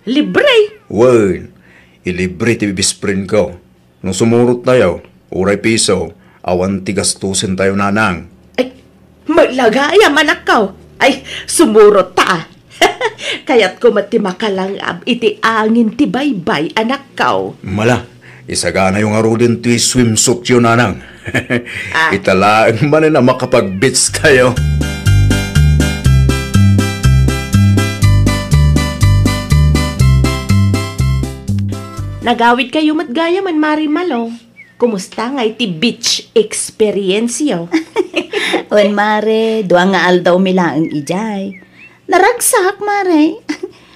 Libre? Wen, ilibre ti best friendko. No sumurottayo, uray piso, awan ti gastosentayo, Nanang. Ay, met la gayam, anakko. Ay, sumurot ta, a. Kayatko met ti makalang-ab iti angin ti baybay, anakko. Mala, isaganayo ngaruden ti swimsuityo, Nanang. Ah. Ita laeng manen a makapag-beach tayo. Nagawidkayo met gayam, Mari Malo. Kumusta ngay ti beach experience yo? Wen, Mare, dua nga aldawmi laeng idiay. Naragsak, Mare.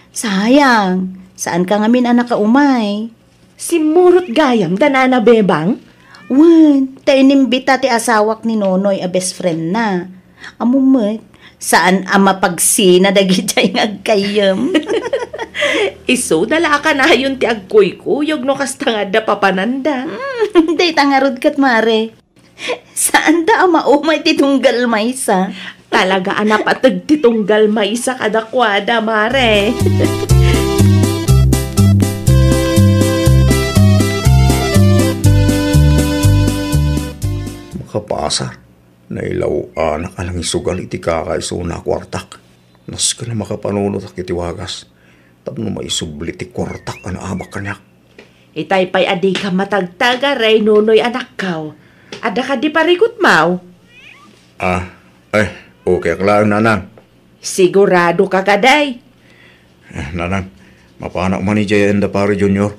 Sayang, saanka ngamin a nakaumay. Simmurot gayam da Nana Bebang? Wen, ta inimbita ti asawak ni Nonoy a best friend na. Ammom met, saan a mapagsina dagidiay nga agkayyem. Isuda la a kanayon ti agkuykuyog no kasta nga adda papananda. Hmm, dayta ngarud ket, Mare. Saanda a maumay ti tunggal maysa. Talaga a napateg ti tunggal maysa kadakuada, Mare. Makapasar. Nailaw-anak a nangisugal iti kakaisuna a kuartak. Nasken a makapanunotak iti wagas tapno maisubli ti kuartak a naabak kaniak. Itay pay a dika matagtagar, Nonoy anakko. Adda kadi parikutmo? Ah, eh, okay ak laeng, Nanang. Siguradoka kadi? Eh, Nanang, mapanak man idiay enda Pare Junior.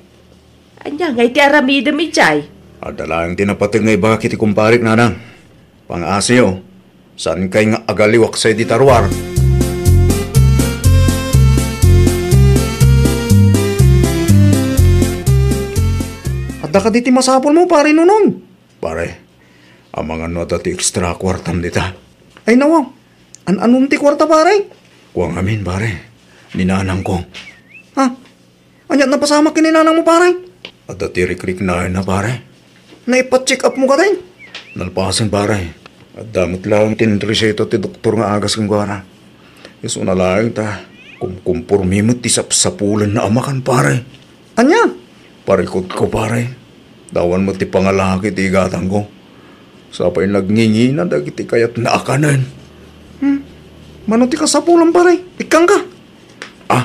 Ania ngay ti aramidem idiay? Adda laeng ti napateg nga ibagak iti kumparek, Nanang. Pang-asiyo, saankay nga agaliwak sadi ta ruar? Adda kadi ti masapulmo, Pare Nunong? Pare, amangan no adda ti extra kuartam dita. Ay, nawa. An-anon ti kuarta, pare? Kua ngamin, pare. Ni nanangko. Ha? Ania ti napasamak ken ni nanangmo, pare? Adda ti rikriknaenna, pare. Naipa-check up mo kadi? Nalpasen, pare. Adda met laeng ti reseta ti doktor nga agas kenkuana. Isuna laeng ta kumkompormi met ti sapsapulenna a makan, pare. Ania? Parikutko, pare. Awan met ti pangalaki ti igatangko. Sa pay nagngingina dagiti kayatna a kanen. Hmm. Mano ti kasapulam, pare? Ikkanka? Ah,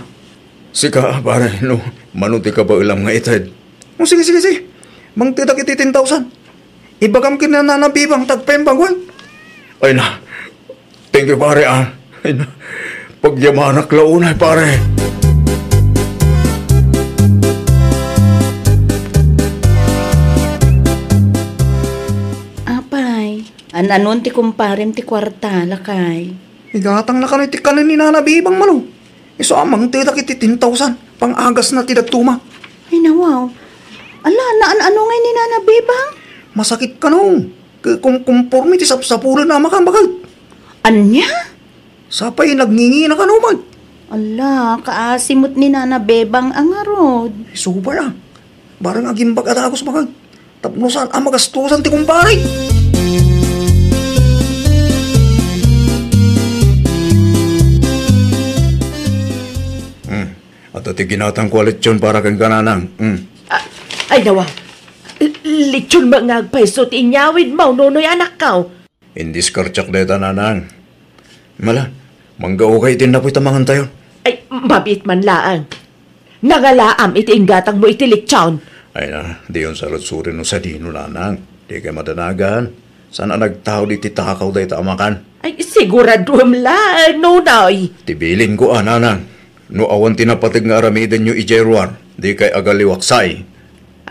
sika, pare, no mano ti kabaelam nga ited. O, sige, sige, sige. Mangtedak iti ten thousand. Ibagam ken ni Nana Bebang ta agpaimbag, wen. Ay na. Thank you, pare, ah. Ay na. Pagyamanak la unay, pare. Apay, An-anon ti kumparem ti kuarta, lakay? Igatangna kano iti kanen ni Nana Bebang, Malo. Isu a mangtedak iti ten thousand, pang-agasna ti dadduma. Ay, nawaw. Ala, naan-ano ngay ni Nana Bebang? Masakit kano. Ket kumkumporme ti sapsapulen a makan, baket. Ania? Sapay nagngingina kano met. Ala, kaasi met ni Nana Bebang a ngarud. Super, ah. Bareng agimbag a dagus, baket. Tapno saan a magastusan ti kumpare. Hmm. Adda ti ginatangko a lechon para kenka, Nanang. Hmm. Ah, ay, nawa. L-, lechon met nga agpayso ti inyawidmo, Nonoy, anakko. Indiskartiak dayta, Nanang. Mala, manggaoka iti innapuy ta mangantayon. Ay, mabiit man laeng. Nangalaam iti inggatangmo iti lechon. Ay na, diyon sarudsuri no sadino, Nanang. Dikay madanagan. Saan a nagtaud iti takaw dayta a makan? Ay, siguraduem laeng, Nonoy. Ti bilinko a, Nanang. No awan ti napateg nga aramidenyo idiay ruar, dikay agaliwaksay.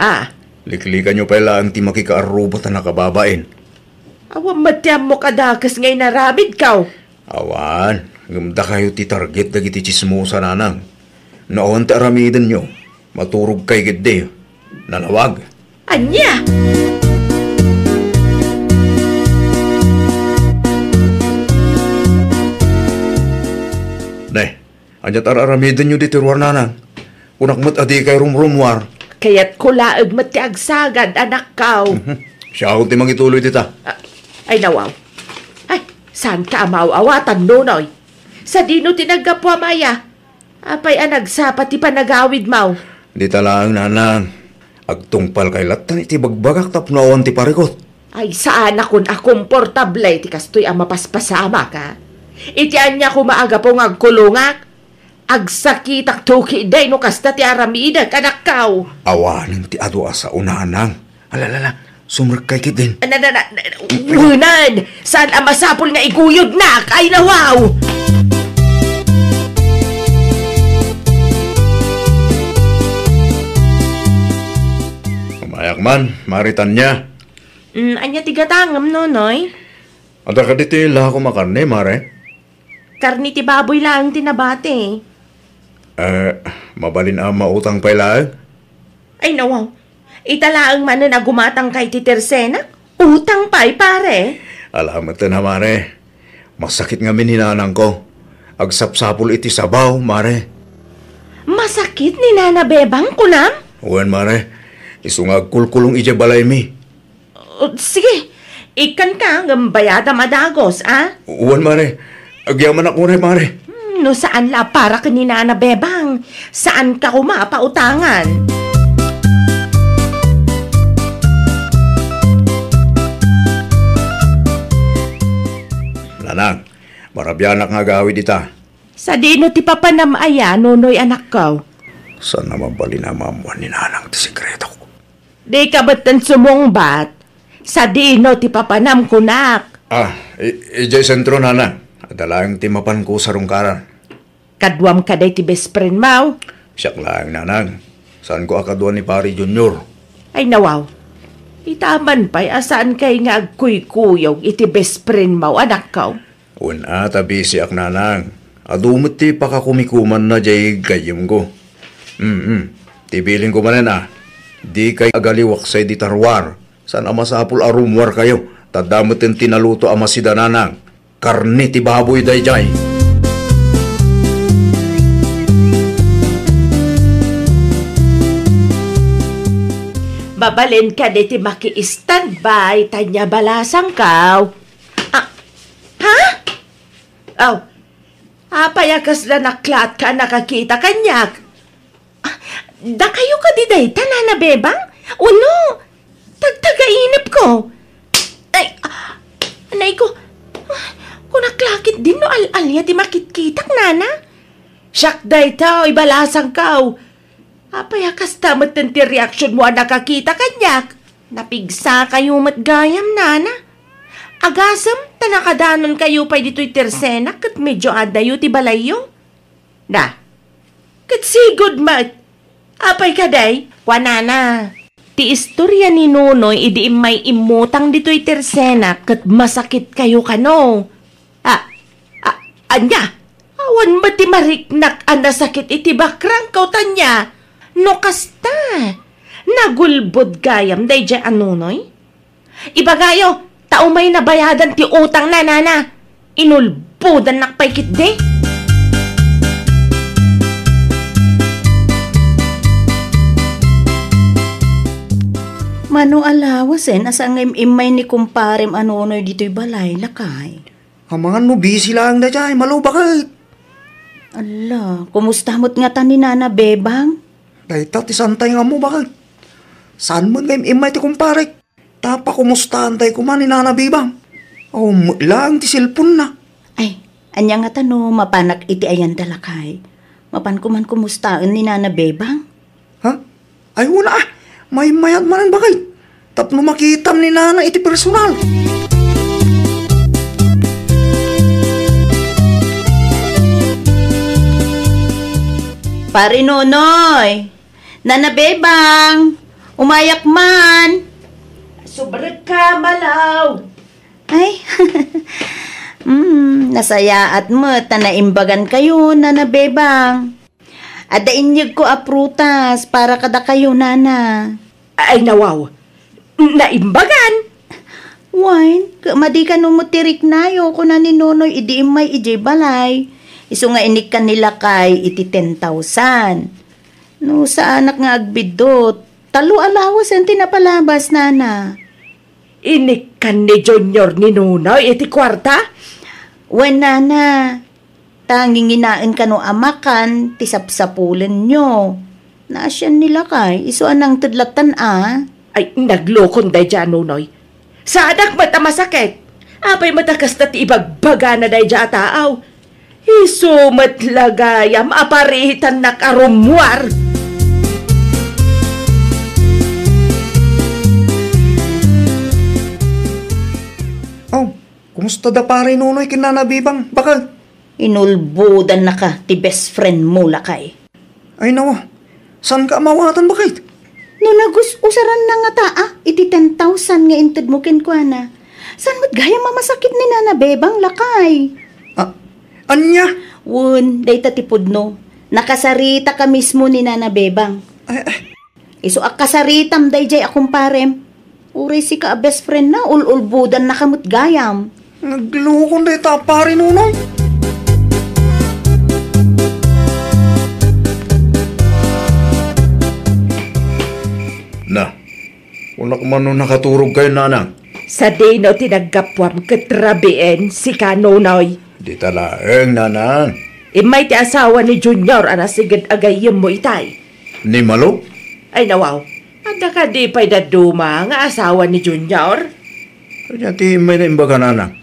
Ah. Liklikanyo pay laeng ti makikaarruba ta nakababain. Awan met ti ammok a dakes nga inaramidko. Awan, ngem dakayo ti target dagiti tsismosa, Nanang. No awan ti aramidenyo, maturogkay ketdi. Nalawag. Ania? Ne, ania ti ar-aramidenyo ditoy ruar, Nanang? Kunak met a dikay rumrumuar. Kayatko laeng met ti agsagad, anakko. Mhm. Siak ti mangituloy dita. Ah, ay, nawaw. Ay, saanka a maaw-awatan, Nonoy. Sadino ti naggapuam aya? Apay a nagsapa ti panagawidmo? Dita laeng, Nanang. Agtungpalkay lattan iti bagbagak tapno awan ti parikut. Ay, saanakon a komportable ti kastoy a mapaspasamak, a? Iti ania koma a gapu nga agkulongak? Agsakitak tuki day no kasta ti aramidek, anakko. Awanen ti adu a sao, Nanang. Ala, ala, ala, sumrekkay ketdin. Na, na, na, na, wenan! Saan a masapul nga iguyodnak? Ay, nawaw! Umayak man, Mare Tania. Mm, ania ti gatangem, Nonoy? Adda kadi ti lakom a karne, Mare? Karne ti baboy laeng ti nabati. Eh, mabalin a mautang pay laeng? Ay, nawaw. Ita laeng manen a gumatangka iti tersenak, utang pay, pare. Ala metten a, Mare. Masakit ngamin ni Nanangko. Agsapsapul iti sabaw, Mare. Masakit ni Nana Bebang, kunam? Wen, Mare. Isu nga agkulkulong idiay balaymi. O, sige, ikkanka ngem bayadam a dagus, a? Wen, Mare. Agyamanak unay, Mare. Hmm, no saan la a para ken ni Nana Bebang, saanka koma a pautangan. Nanang, marabianak nga agawid ita. Sadino ti papanam aya, Nonoy, anakko? Saan a mabalin a maammuan ni Nanang ti sekretok? Dika metten sumungbat. Sadino ti papanam, kunak? Ah, i-, idiay sentro, Nanang. Adda laeng ti mapanko sarungkaran. Kaduam kadi ti best friend mo? Siak laeng, Nanang. Saanko a kadua ni Pari Junior. Ay, nawaw. Itaman pay a saankay nga agkuykuyog iti best friend mo, anakko. Wen a, ta bisiak, Nanang. Adu met ti pakakumikumanna diay gayyemko. Mm, ti bilinko manen a, dikay agaliwaksay dita ruar. Saan a masapul a rumuarkayo, ta adda metten ti naluto a masida, Nanang. Karne ti baboy daydiay. Mabalin kadi ti maki-standby, Tania, balasangko. Ah, ha? Aw, apay a kasla naklaatka a nakakita kaniak? Ah, dakayo kadi dayta, Nana Bebang? Uno, tagtagainepko. Ay, ah, anay ko. Ah, kunak la ketdin no al-alia ti makitkitak, Nana. Siak dayta, ibalasangko. Apay a kasta metten ti reaksionmo a nakakita kaniak? Napigsakayo met gayam, Nana. Agasem ta nakadanonkayo pay ditoy tersenak ket medio addayo ti balayyo. Na, ket sigud met. Apay kadi? Kuanana. Ti istorya ni Nonoy idi immay immutang ditoy tersena ket masakit kayo kano. A, a, ania? Awan met ti mariknak a nasakit iti bakrangko, tania? No kasta, nagulbod gayam daydiay a Nonoy? Ibagayo, ta umay nabayadan ti utangna, nana. Inulbodannak pay ketdi. Mano a lawasen a saan nga im-immay ni kumparem a Nonoy ditoy balay, lakay? Amangan no busy laeng daydiay, Malo, baket. Ala, kumusta met ngata ni Nana Bebang? Dayta ti saantay nga ammo, baket. Saan met nga im-immay ti kumparek? Ta pakumustaantay koma ni Nana Bebang. Awan met laeng ti cellphone-na. Ay, ania ngata no mapanak iti ayanda, lakay? Mapanko man kumustaen ni Nana Bebang? Ha? Ay, wen a. Maymayat manen, baket. Tapno makitam ni Nana iti personal. Pare Nonoy, Nana Bebang, umayak man. Subrekka, Malo. Ay, mm, nasayaat met ta naimbagan kayo, Nana Bebang. Adda inyegko a prutas para kadakayo, nana. Ay, nawaw. Naimbagan? Wen, ket madi kano met ti riknayo, kuna ni Nonoy idi immay idiay balay. Isu nga inikkan ni lakay iti ten thousand. No saanak nga agbiddut, tallo a lawasen ti napalabas, nana. Inikkan ni Junior ni Nonoy iti kuarta? Wen, nana. Ta nginginaen kano a makan ti sapsapulenyo. Naasian ni lakay, isu a nangted lattan a. Ay, naglokon daydiay a Nonoy. Saanak met a masakit. Apay met a kasta ti ibagbagana daydiay a taaw? Isu met la gayam a paritannak a rummuar. Oh, kumusta da pare Nonoy ken Nana Bebang, baket? Inulbodannaka ti best friend mo, lakay. Ay, nawa. Saanka a maawatan, baket? No nagus-usaranna ngata a iti ten thousand nga intedmo kenkuana, saan met gayam a masakit ni Nana Bebang, lakay? Ah, ania? Wen, dayta ti pudno. Nakasaritaka mismo ni Nana Bebang. Ay, ay. Isu a kasaritam daydiay a kumparem. Uray sika a best friend na, ul-ulbodannaka met gayam. Naglokon dayta a pare Nonoy. Na, kunak man no nakaturogkayon, nanang. Sadino ti naggapuam ket rabien sika, Nonoy? Dita laeng, nanang. Immay ti asawa ni Junior a nasiged a gayyemmo itay. Ni Malo? Ay, nawaw. Adda kadi pay dadduma nga asawa ni Junior? Ania ti immay na imbaga, nanang?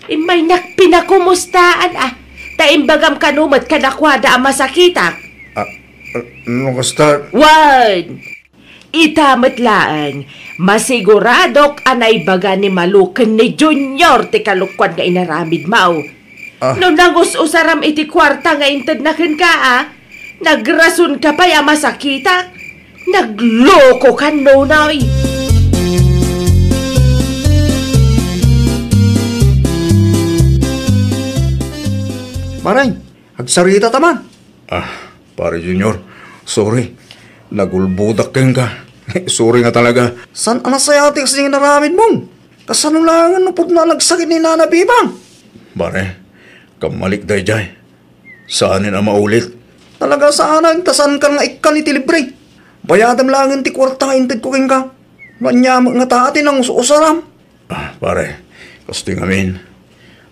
Immaynak pinakumustaan, a. Ta imbagam kano met kadakuada a masakitak. Ah, ah, no kasta. Wen! Ita met laeng, masiguradok a naibaga ni Malo ken ni Junior ti kalokuan nga inaramidmo. Ah. No nangus-usaram iti kuarta nga intedna kenka, a, nagrasonka pay a masakitak. Naglokoka, Nonoy. Pare, agsaritata man. Ah, Pare Junior, sorry. Nagulbodak kenka. Sorry nga talaga. Saan a nasayaat ti kasdi nga inaramidmo? Kasano laengen no pudno a nagsakit ni Nana Bebang? Pare, kammalik daydiay. Saanen a maulit. Talaga saanen ta saankan nga ikkan iti libre. Bayadem laengen ti kuarta nga intedko kenka. No ania met ngata ti nangus-usaram. Ah, pare, kastoy ngamin,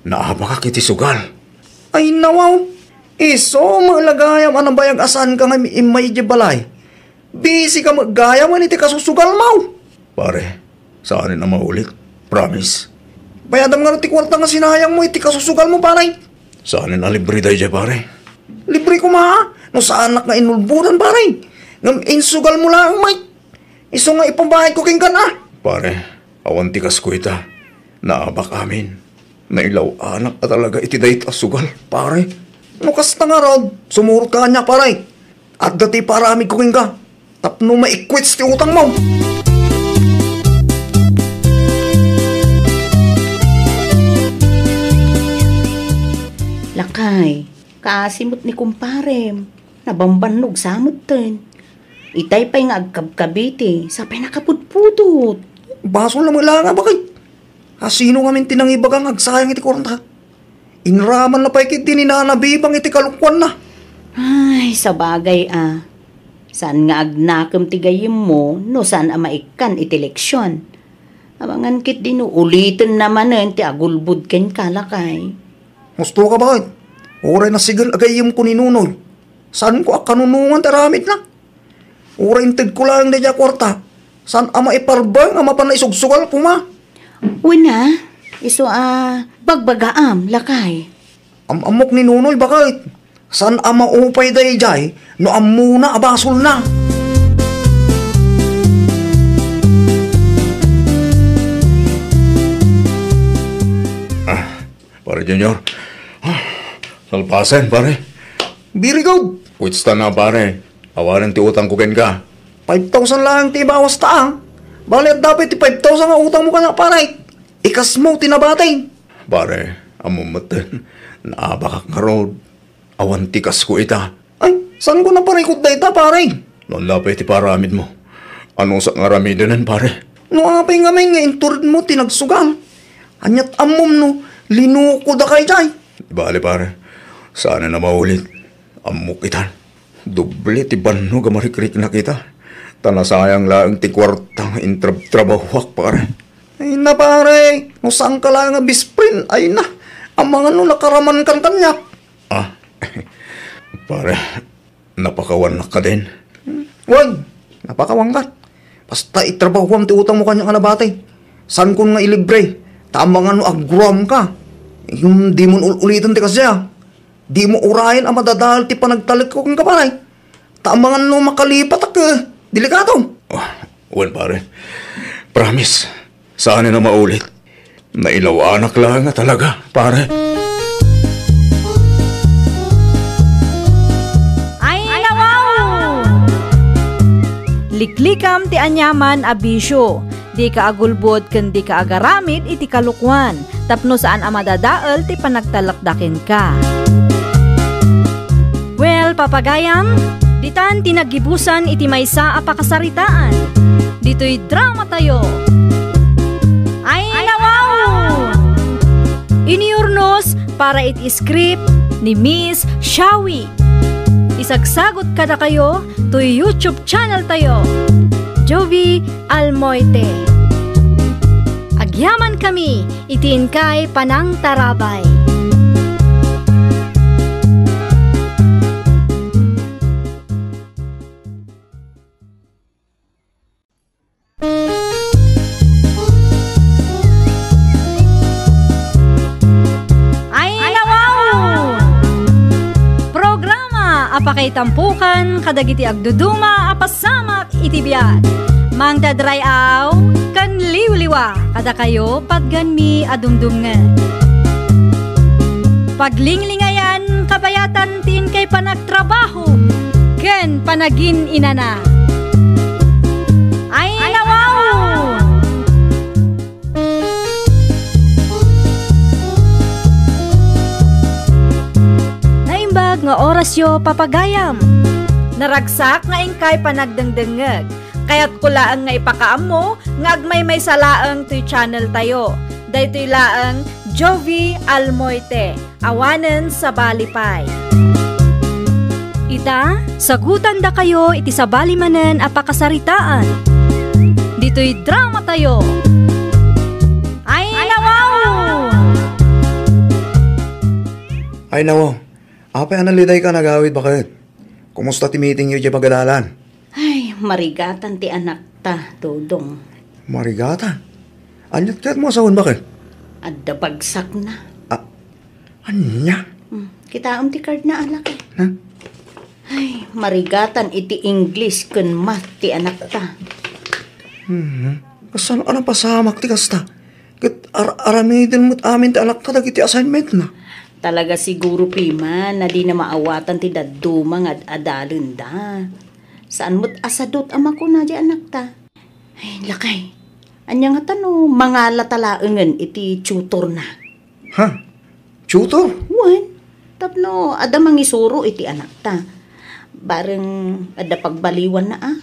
naabakak iti sugal. Ay, nawaw. Isu met la gayam a nabayag a saanka nga immay idiay balay. Busy ka met gayam iti kasusugalmo. Pare, saanen a maulit. Promise. Bayadam ngarud ti kuarta nga sinayangmo iti kasusugalmo, pare. Saanen a libre daydiay, pare. Libre koma, a? No saanak nga inulbodan, pare. Ngem insugalmo laeng met. Isu nga ipabayadko kenka, a. Pare, awan ti kasko ita. Naabak amin. Nailaw-anak a talaga iti dayta a sugal, pare. No kasta ngarud, sumurot ka kaniak, pare. Adda ti iparamidko kenka. Tapno ma-equits ti utangmo. Lakay, kaasi met ni kumparem. Nabambannog sa metten. Itay pay nga agkabkabiti, sa pay nakapudpudot. Basol na met la nga, baket. Asino ngamin ti nangibaga nga agsayang iti kuarta? Inraman na pay ketdi ni Nana Bibang iti kalokuanna. Ay, sabagay a. Saan nga agnakem ti gayyemmo no saan a maikkan iti leksion? Amangan ketdi no ulitenna manen ti agulbod kenka, lakay. Husto ka, baket. Uray nasigel a gayyemko ni Nonoy. Saanko a kanunongan ti aramidna. Uray intedko laeng daydiay a kuarta, saan a maiparbeng a mapan naisugsugal koma. Wen a, isu a bagbagaam, lakay. Am-ammok ni Nonoy, baket. Saan a maupay daydiay no ammona a basolna. Ah, Pare Junior. Ah, salpasen, pare. Very good. Kwitsta na, pare. Awanen ti utangko kenka. Five thousand laeng ti ibawasta, a. Bale, adda pay ti five thousand nga utangmo kaniak, pare. Ikasmo ti nabati. Pare, ammom metten, naabakak ngarud. Awan ti kasko ita. Ay, saanko naparikut dayta, pare? No, ania pay ti paramidmo? Anusak nga aramidenen, pare? No apay ngamin nga inturedmo ti nagsugal? Aniat ammom no linukodaka idiay? Di bale, pare. Saan a maulit. Ammok itan. Doble ti bannog a marikriknak ita. Ta nasayang laeng ti kuarta nga intrabtrabahuak, pare. Ay na, pare, no saanka laeng a best friend, ay na. Amangan no nakaramankan kaniak. Ah, pare, napakawannak kadin? Wen, napakawankan. Basta itrabahuam ti utangmo kaniak nga nabati. Saankon nga ilibre. Ta amangan no agroamka. Ngem dimon ul-uliten ti kasdiay. Dimo urayen a madadael ti panagtalekko kenka, pare. Ta amangan no makalipatak, eh, delikado. Ah, wen, pare. Promise. Saan a maulit. Nailawanak laeng a talaga, pare. Ay, nawaw! Liklikam ti aniaman a bisio. Dika agulbod ken dika agaramid iti kalokuan, tapno saan a madadael ti panagtalekda kenka. Well, papagayam, ditan ti naggibusan iti maysa a pakasaritaan. Ditoy dramatayo. Ay, nawaw! Inurnos para iti script ni Miss Shawi. Isagsagot kadakayo toy YouTube channel tayo, Jovi Almoite. Agyamankami iti inkay panangtarabay. Ay, nawaw! Programa a pakaitampokan kadagiti agduduma a pasamak iti biag. Mangted ray-aw ken liwliwa kadakayo patganmi a dumdumngeg. Paglinglingayan kabayatan ti inkay panagtrabaho ken panagin-inana. Ay, nawaw! Naimbag nga orasyo, papagayam. Naragsak nga inkay panagdengdengngeg. Kayatko laeng nga ipakaammo nga agmaymaysa laeng toy channel tayo. Daytoy laeng Jovi Almoite, awanen sabali pay. Ita, sagutandakayo iti sabali manen a pakasaritaan. Ditoy dramatayo. Ay, nawaw! Ay, nawaw. Apay a nalidayka a nagawid, baket? Kumusta ti meetingyo idiay pagadalan? Ay, marigatan ti anakta, Dodong. Marigatan? Aniat kayatmo a sawen, baket? Adda bagsakna. Ah, ania? Hmm, kitaem ti cardna, a, lakay. Ha? Ay, marigatan iti English ken math ti anakta. Hmm. Kasano a napasamak ti kasta? Ket ar-, aramiden met amin ti anakta dagiti assignmentna. Talaga siguro, Pima, a dina maawatan ti dadduma nga ad-adalenda. Saan met a sadut a makuna diay anakta. Ay, lakay. Ania ngata no mangalata laengen iti tutorna? Ha? Tutor? Wen. Tapno adda mangisuro iti anakta. Bareng adda pagbaliwanna a.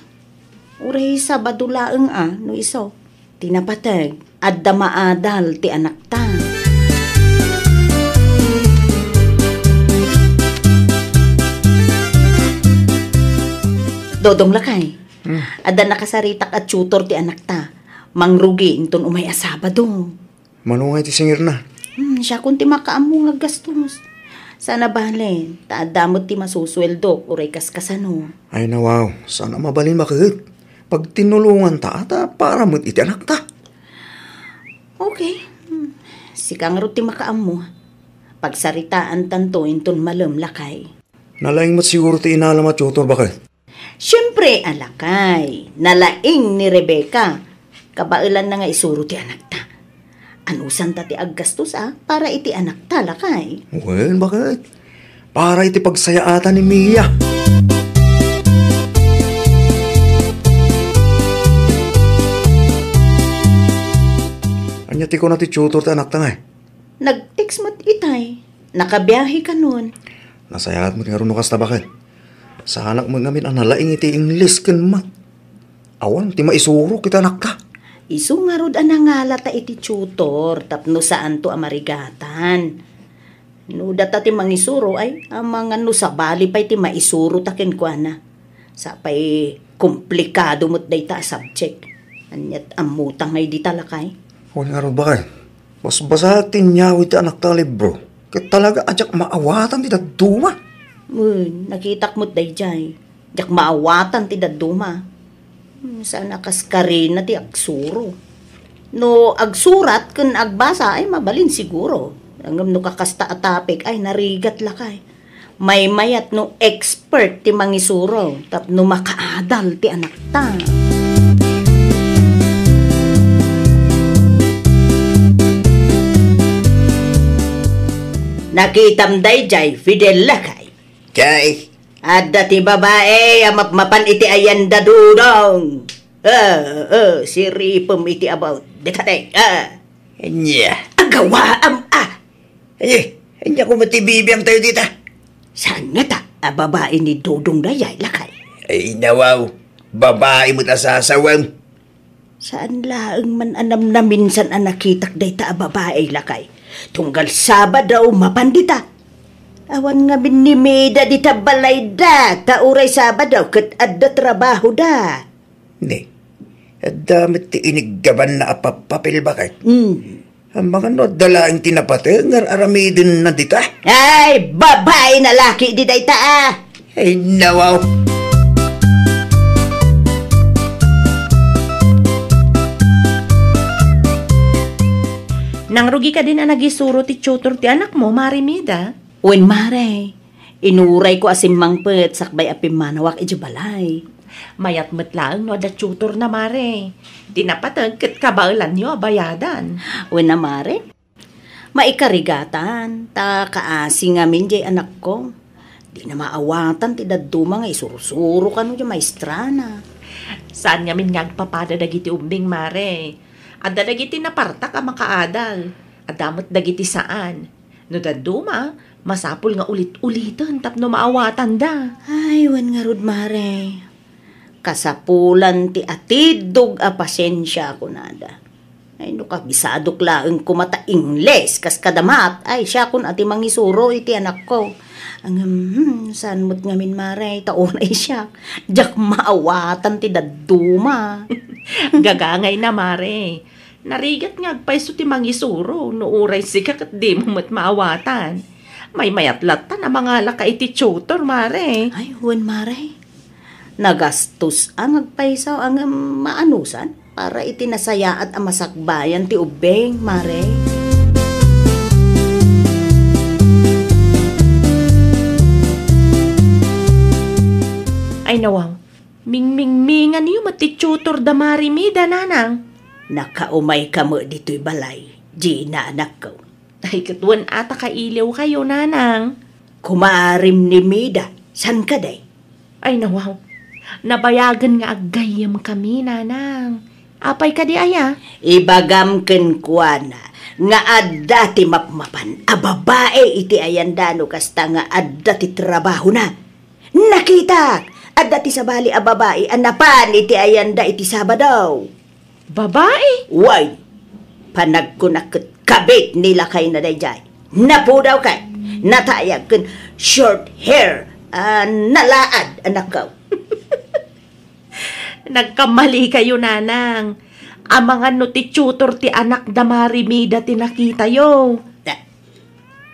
Uray Sabado laeng a, no isu. Ti napateg, adda maadal ti anakta. Dodong lakay, Hmm. adda nakasaritak a tutor ti anakta. Mangrugi inton umay a Sabado. Mano nga iti singirna? Hmm, siakon ti makaammo nga aggastos. Saan a bale, ta adda met ti masusueldok uray kaskasano. Ay, nawaw, saan a mabalin baket. Pagtinnulonganta, ta para met iti anakta. Okay. Hmm. Sika ngarud ti makaammo. Pagsaritaantanto inton malem, lakay. Nalaing met siguro ti inalam a tutor, baket. Siempre a, lakay, nalaing ni Rebecca. Kabaelanna nga isuro ti anakta. Anusanta ti aggastos a para iti anakta, lakay? Wen, baket. Para iti pagsayaatan ni Mia. Ania ti kuna ti tutor ti anakta ngay? Nag-text met itay. Nakabiahe kanon. Nasayaat met ngarud no kasta, baket. Saanak met ngamin a nalaing iti Ingles ken Math. Awan ti maisurok iti anakta. Isu ngarud a nangalata iti tutor tapno saanto a marigatan. No data ti mangisuro ay, amangan no sabali pay ti maisurota kenkuana. Sa pay komplikado met dayta a subject. Aniat ammota ngay dita, lakay? Wen ngarud, baket. Basbasaek ti inyawid ti anakta a libro, ket talaga a diak maawatan ti dadduma. Wen, nakitak met daydiay. Diak maawatan ti dadduma. Hmm, saan a kas karina ti agsuro. No agsurat ken agbasa ay mabalin siguro. Ngem no kakasta a topic ay narigat lakay. Maymayat no expert ti mangisuro tapno makaadal ti anakta. Nakitam daydiay, Fidel lakay. Kay? Adda ti babae a mapmapan iti ayan da Dodong. Ah, ah, siripem iti about. Dikatay, ah. Anya? Agawaam, ah. Ay, anya koma ti bibiangtayo dita? Saan ngata a babae ni Dodong dayay, lakay? Ay, nawaw. Babae met a sasawem. Saan laeng man a namnaminsan a nakitak dayta a babae, lakay. Tunggal Sabado, mapan dita. Awan ngamin ni Mida dita balayda, ta uray Sabado ket adda trabahoda. Ne, adda met ti iniggabanna a pappapil, baket. Hmm. Amangan no adda laeng ti napateg nga ar-aramidenna dita? Ay, babae na laki di dayta, ah! Ay, nawaw. Nangrugi kadin a nagisuro ti tutor ti anakmo, Mare Mida? Wen, Mare. Inurayko a simmangpet sakbay a pimmanawak idiay balay. Mayat met laeng no adda tutorna, Mare. Ti napateg ket kabaelanyo a bayadan. Wen a, Mare. Maikarigatan, ta kaasi ngamin diay anakko. Dina maawatan ti dadduma nga isursuro kano diay maestrana. Saan ngamin nga agpapada dagiti ubbing, Mare. Adda dagiti napartak a makaadal. Adda met dagiti saan. No dadduma, masapul nga ulit-uliten tapno maawatanda. Ay, wen ngarud, Mare. Kasapulan ti atiddog a pasiensia, kunada. Ay, no kabisadok laeng koma ta Ingles, kas kada Math, ay, siakon a ti mangisuro iti anakko. Ngem, hmm, saan met ngamin, Mare, ta unay siak. Diak maawatan ti dadduma. Gagangayna, Mare. Narigat nga agpayso ti mangisuro no uray sika ket dimo met maawatan. Maymayat latta a mangalaka iti tutor, Mare. Ay, wen, Mare. Nagastos a nga agpayso a ngem maanusan para iti nasayaat a masakbayan ti ubbing, Mare. Ay, nawaw. Mingmingminganyo met ti tutor da Mare Mida, nanang. Nakaumayka met ditoy balay, Gina, anakko. Ay, ket wen a ta kailiwkayo, nanang. Kumarim ni Mida, saan kadi? Ay, nawaw. Nabayagen nga aggayyemkami, nanang. Apay kadi aya? Ibagam kenkuana, nga adda ti mapmapan a babai iti ayanda no kasta nga adda ti trabahona. Nakitak, adda ti sabali a babai a napan iti ayanda iti Sabado. Babai? Wen, panagkunak ket kabit ni lakayna daydiay. Napudaw ket natayag ken short hair a nalaad a nakaw. Nagkamali kayo, Nanang. Amangan no ti tutor ti anak da Mari Mida ti nakitayo. Ah,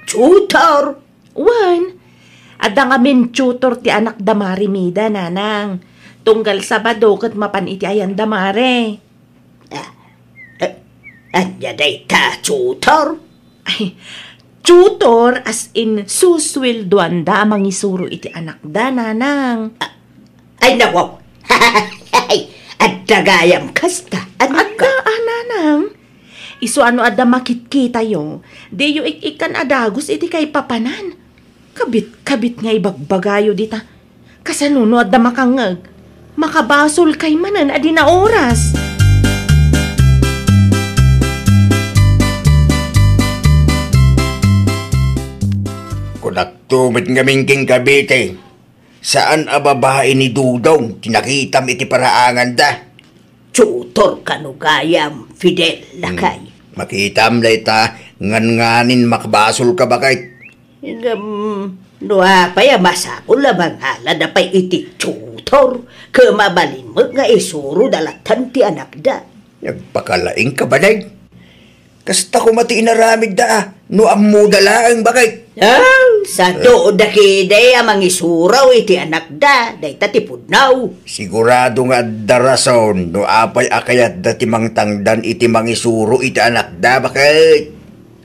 tutor? Wen, adda ngamin tutor ti anak da Mari Mida, Nanang. Tunggal Sabado ket mapan iti ayan da Mari. Ah, eh, ania dayta, tutor? Ay, tutor as in susueldoanda a mangisuro iti anakda, Nanang. Ah, ay, nawaw. Ay, adda gayam kasta, anakko. Adda, ah, Nanang. Isu a no adda makitkitayo, diyo ik-ikkan a dagus iti kaipapanan. Kabit-kabit nga ibagbagayo dita. Kasano no adda makangngeg? Makabasolkay manen a di naoras. Kunakto met ngamin ken kabite, saan a babai ni Dudong ti nakitam iti paraanganda. Tutor kano gayam, Fidel, lakay. Hmm. Makitam dayta, ngan-nganin makabasolka, baket. Ngem, no apay a masapul a mangalada pay iti tutor, ket mabalin met nga isuroda latta ti anakda. Nagpakalaingka, baket. Kasta koma ti inaramidda, a, no ammoda laeng, baket. Ah, sado dakidi a mangisuro iti anakda, dayta ti pudno. Sigurado nga adda rason no apay a kayatda ti mangtangdan iti mangisuro iti anakda, baket.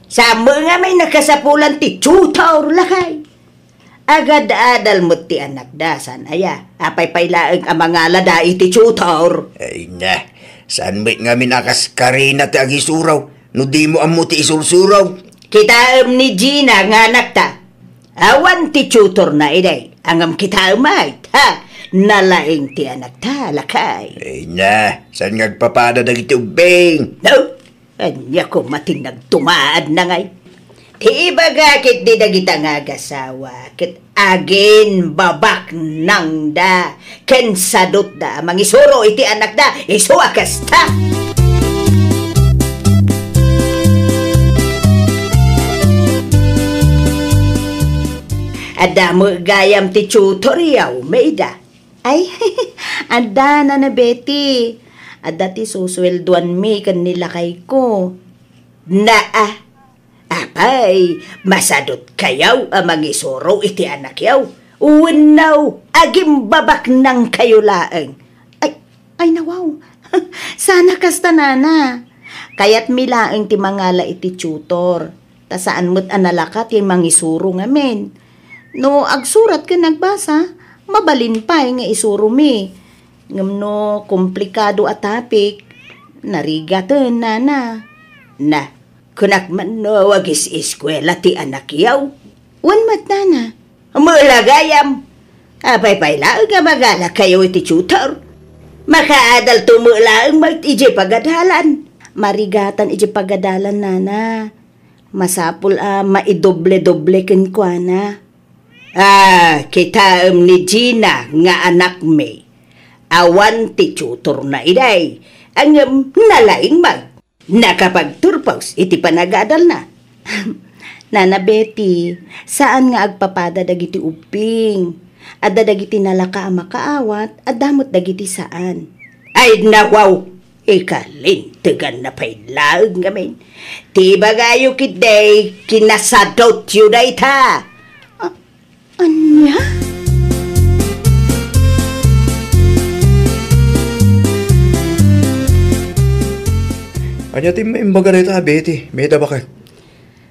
Saan met ngamin a kasapulan ti tutor, lakay. Agad-adal met ti anakda, saan aya? Apay pay laeng a mangalada iti tutor? Ay na, saan met ngamin a kas karina ti agisuro, no dimo ammo ti isursuro? Kitaem ni Gina nga anakta. Awan ti tutorna idi, ngem kitaem met, ha? Nalaing ti anakta, lakay. Ay na, saan nga agpapada dagiti ubbing? No? Ania koma ti nagtumaadna ngay? Ti ibaga ketdi dagita nga agasawa, ket aginbabaknangda ken sadutda a mangisuro iti anakda, isu a kasta. Adda met gayam ti tutor, yaw, Maida. Ay, adda, Nana Betty. Adda ti susueldoanmi ken ni lakayko. Naa, apay, masadutkayo a mangisuro iti anakyo? Wenno, agimbabaknangkayo laeng? Ay, ay, nawaw. Saan a kasta, Nana. Kayatmi laeng ti mangala iti tutor. Ta saan met a nalaka ti mangisuro ngamin. No agsurat ken agbasa, mabalin pay nga isuromi. Ngem no komplikado a topic, narigaten, Nana. Na, kunak man no agis-eskuela ti anakyo? Wen met, Nana. Mula gayam. Apay pay laeng a magalakayo iti tutor? Makaadalto met laeng met idiay pagadalan. Marigatan idiay pagadalan, Nana. Masapul a maidoble-doble kenkuana. Ah, kitaem ni Gina nga anakmi. Awan ti tutorna idi, ngem nalaing met. Nakapagturpos iti panagadalna. Nana Betty, saan nga agpapada dagiti ubbing. Adda dagiti nalaka a makaawat, adda met dagiti saan. Ay, nawaw! Ikalinteganna pay laeng ngamin. Ti ibagayo ketdi, kinasadutyo dayta. A-, ania? Ania ti maimbaga dayta, Betty? Maida, baket?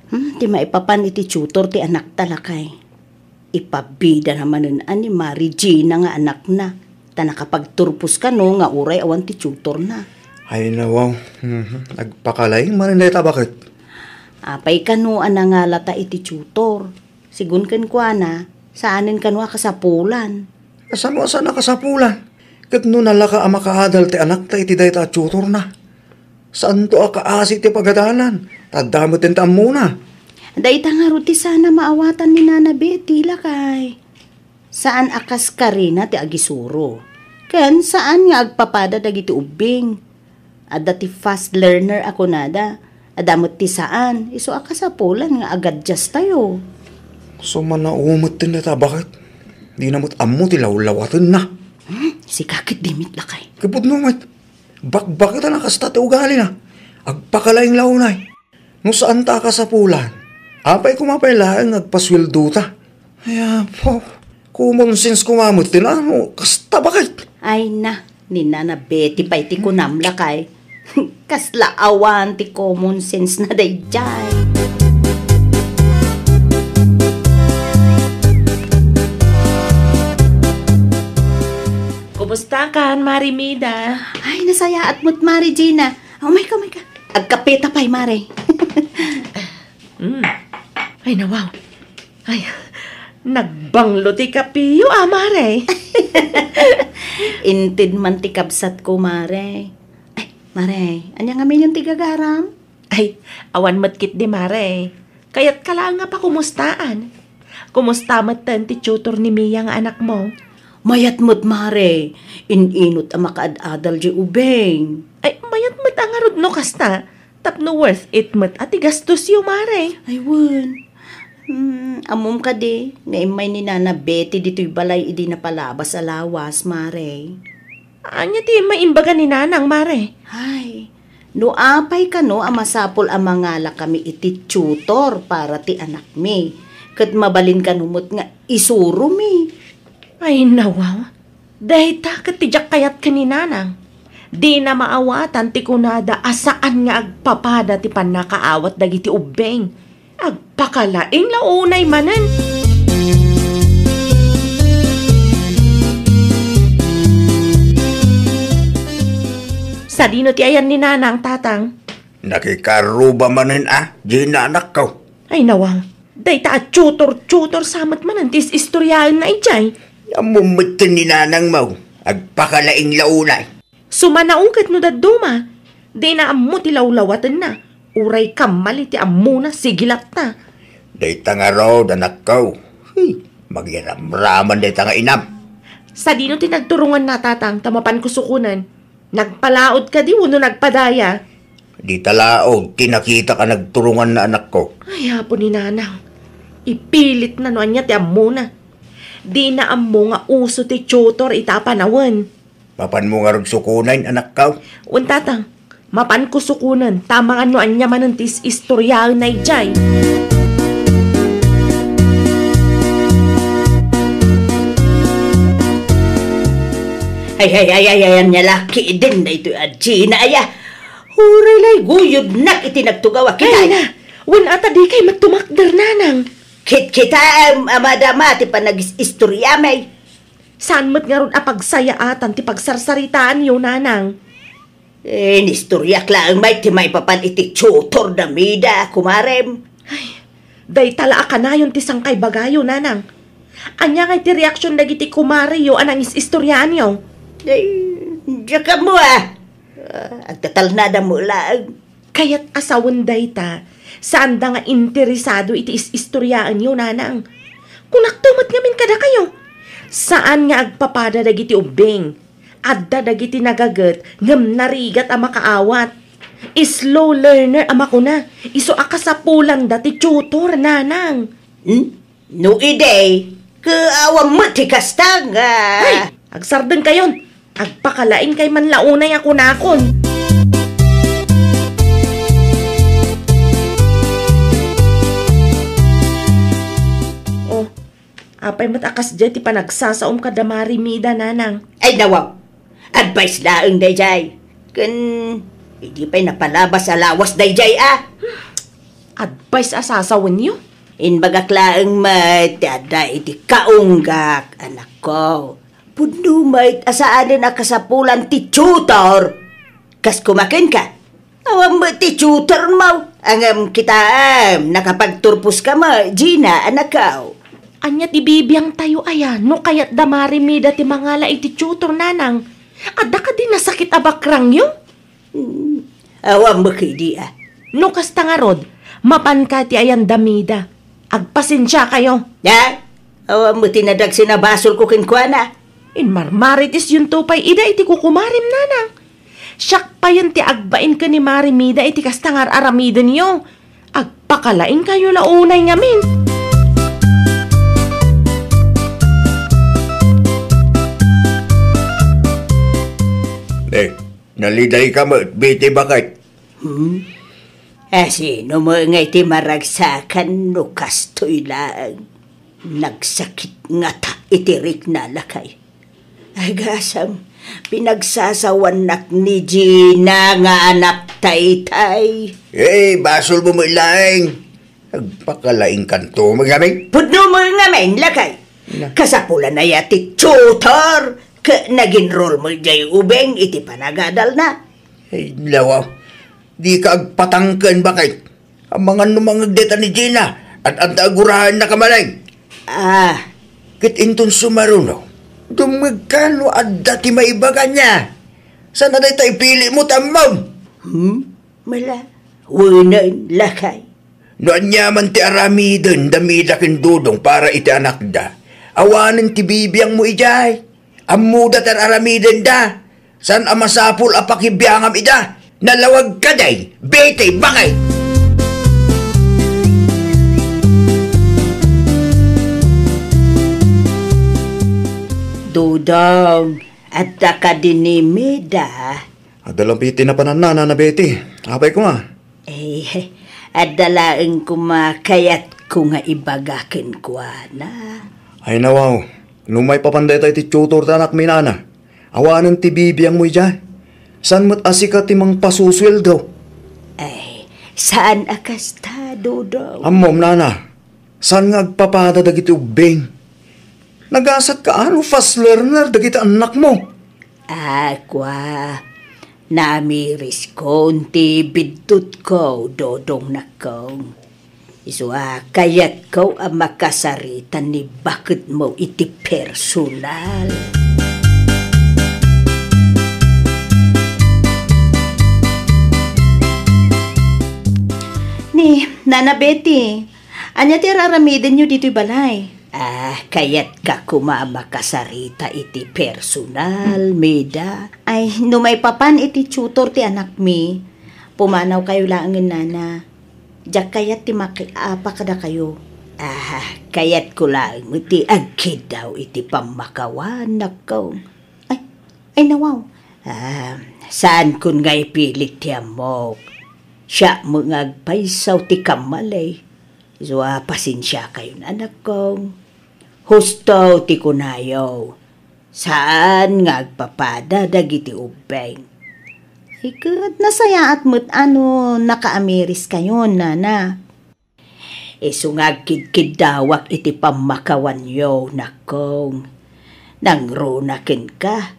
Hmm, ti maipapan iti tutor ti anakta, lakay. Ipabidana manen a ni Mari Gina nga anakna, ta nakapagturpos kano nga uray awan ti tutorna. Ay, nawaw. Mhm. Agpakalaing manen dayta, baket? Apay kano a nangalata iti tutor? Sigun kenkuana, saanen kano a kasapulan. Kasano a saan a kasapulan? Ket no nalaka a makaadal ti anakta iti dayta a tutorna, saanto a kaasi ti pagadalan. Ta adda met ti ammona. Dayta ngarud ti saan a maawatan ni Nana Betty, lakay. Saan a kas karina ti agisuro. Ken saan nga agpapada dagiti ubbing. Adda ti fast learner a kunada. Adda met ti saan, isu a kasapulan nga agadjastayo. Sumannao met ti natabaket. Dina met ammo ti lawlawatenna. Hmm, sika ket di met, lakay. Ket pudno met. Bakbaket a kasta ti ugalina. Agpakalaing la unay. No saan ta a kasapulan, apay koma pay laeng nga agpasueldota? Ay, apo, common sense koma met ti nano, kasta baket. Ay na, ni Nana Betty pay ti kunam, lakay. Kasla awan ti common sense na daydiay. Kumusta kan, Mari Mida? Ay, nasayaat met, Mari Gina. Umayka, umayka. Agkapeta pay, Mare. Mm. Ay, nawaw. Ay, nagbanglo ti kapiyo, a, Mare. Inted man ti kabsatko, Mare. Ay, Mare, ania ngamin ti gagaram? Ay, awan met ketdi, Mare. Kayatka laeng nga pakumustaan. Kumusta metten ti tutor ni Mia nga anakmo? Mayat met, Mare. In-inut a makaad-adal diay ubing. Ay, mayat met a ngarud no kasta. Tapno worth it met a ti gastosyo, Mare. Ay, wen. Hmm, ammom kadi nga immay ni Nana Betty ditoy balay idi napalabas a lawas, Mare? Ania ti maimbag ni Nanang, Mare? Ay, no apay kano a masapul a mangalakami iti tutor para ti anakmi, ket mabalin kano met nga isuromi. Ay, nawaw. Dayta ket ti diak kayat ken ni Nanang. Dina maawatan ti kunada a saan nga agpapada ti pannakaawat dagiti ubbing. Agpakalaing la unay manen. Sadino ti ayan ni Nanang, Tatang? Nakikarruba manen a, Gina, anakko. Ay, nawang. Dayta a tutor-tutor sa met manen ti is-istoriaenna idiay. Ammom metten ni Nanangmo, agpakalaing la unay. Sumannao ket no dadduma, dina ammo ti lawlawatenna. Uray kammali ti ammona, sige latta. Dayta ngarud, anakko. Hey, magiramraman dayta nga inam. Sadino ti nagturonganna, Tatang, ta mapanko sukonen? Nagpalaod kadi wenno nagpadaya? Dita laod ti nakitak a nagturonganna, anakko. Ay, apo ni Nanang. Ipilitna no ania ti ammona. Dina ammo nga uso ti tutor ita a panawen. Mapanmo ngarud sukonen, anakko? Wen, Tatang. Mapanko sukonen, ta amangan no ania manen ti is-istoriaenna idiay. Ay, ay, ay, ay, ay, ania la ketdin daytoy a Gina, aya. Uray lay guyodnak iti nagtugaw a kita. Ay, na. Wen, ata dikay met tumakder, Nanang. Kitkitaem a madama ti panagis-istoriami. Saan met ngarud a pagsayaatan ti pagsarsaritaanyo, Nanang? Eh, inistoriak laeng met ti maipapan iti tutor da Mida, kumarem. Ay, dayta la a kanayon ti sangkay bagayo, Nanang. Ania ngay ti reaksion dagiti kumareyo a nangis-istoriaanyo? Ay, diak ammo, ah. Ah, agtatalnada mo laeng. Kayat a sawen dayta, saanda nga interesado iti is-istoriaenyo, Nanang. Kunakto met ngamin kadakayo, saan nga agpapada dagiti ubbing. Adda dagiti nagaget ngem narigat a makaawat. Slow learner a makuna, isu a kasapulanda ti tutor, Nanang. Hmm? No idi, ket awan met ti kasta nga. Ay, agsardengkayon. Agpakalaingkay man la unay a kunakon. Oh, apay met a kasdiay ti panagsasaom kada Mari Mida, Nanang? Ay, nawaw. Advice laeng daydiay. Ken, idi pay napalabas a lawas daydiay, ah. Advice a sasawenyo? Imbagak laeng met ti adda iti kaunggak, anakko. Pudno met a saanen a kasapulan ti tutor. Kas kumakenka, awan met ti tutormo. Ngem kitaem, nakapagturposka met, Gina, anakko. Ania ti bibiangtayo aya no kayat da Mari Mida ti mangala iti tutor, Nanang? Adda kadi nasakit a bakrangyo? Hmm, awan met idi, ah. No kasta ngarud, mapanka ti ayan da Mida. Agpasensiakayo. Ha? Awan met ti nadagsen a basolko kenkuana. Inmarmaritesyonto pay ida iti kukumarem, nanang. Siak payen ti agbain ken ni Mari Mida iti kasta nga ar-aramidenyo. Agpakalaingkayo la unay ngamin. Eh, nalidayka met, Betty, baket? Hmm? A, sino met ngay ti maragsakan no kastoy laeng? Nagsakit ngata iti rikna, lakay. Agasam, pinagsasawannak ni Gina nga anak taytay. Eh, basolmo met laeng. Agpakalaingkanto met ngamin. Pudno met ngamin, lakay. Na. Kasapulan aya ti tutor ket nag-enroll met diay ubing iti panagadalna. Ay, lawa. Dika agpatangken, baket. Amangan no mangngeg dayta ni Gina, ad-adda aguraennaka manen. Ah. Ket inton sumaruno, dumngegka no adda ti maibaga niya. Saan a dayta ipilitmo, ti ammom? Hmm? Mala, wenen, lakay. No aniaman ti aramiden da Mida ken Dodong para iti anakda, awanen ti bibiangmo idiay. Ammoda ti ar-aramidenda. Saan a masapul a pakibiangam ida. Nalawag kadi, Betty, baket. Dodong, adda kadi ni Mida? Adda la Betty napanan, Nana Betty. Apay koma? Eh, adda laeng koma kayatko nga ibaga kenkuana. Ay, nawaw. No maipapan dayta iti tutor ti anakmi, Nana, awanen ti bibiangmo idiay. Saan met a sika ti mangpasusueldo? Ay, saan a kasta, Dodong. Ammom, Nana, saan nga agpapada dagiti ubbing? Nagasatka a no fast learner dagiti annakmo? Ah, kua, naamiriskon ti biddutko, Dodong, nakkong. Isu a kayatko a makasarita ni baketmo iti personal. Ni, Nana Betty, ania ti ar-aramidenyo ditoy balay? Ah, kayatka koma a makasarita iti personal, Mida. Ay, no maipapan iti tutor ti anakmi, pumanawkayo laengen, Nana. Diak kayat ti makiapa kadakayo. Ah, kayatko laeng met ti agkiddaw iti pammakawan, nakkong. Ay, ay, nawaw. Ah, saankon nga ipilit ti ammok. Siak met nga agpayso ti kammali. Isu a pasensiakayon, anakkong. Husto ti kunayo. Saan nga agpapada dagiti ubbing. Ay, ket nasayaat met a no nakaamiriskayon, Nana. Isu nga agkidkiddawak iti pammakawanyo, nakkong. Nangruna kenka.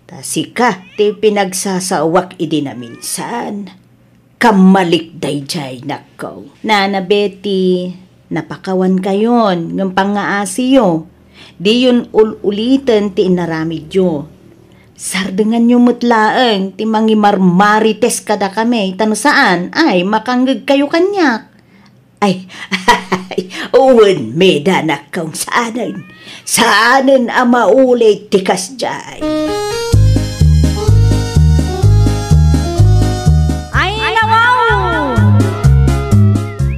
Ta sika ti pinagsasaoak idi naminsan. Kammalik daydiay, nakkong. Nana Betty, napakawankayon ngem pangngaasiyo. Diyon ul-uliten ti inaramidyo. Sardenganyo met laeng ti mangimarmarites kadakami, ta no saan, ay, makangngegkayo kaniak. Ay, wen, Mida, nakkong, saanen. Saanen a maulit ti kasdiay. Ay, nawaw!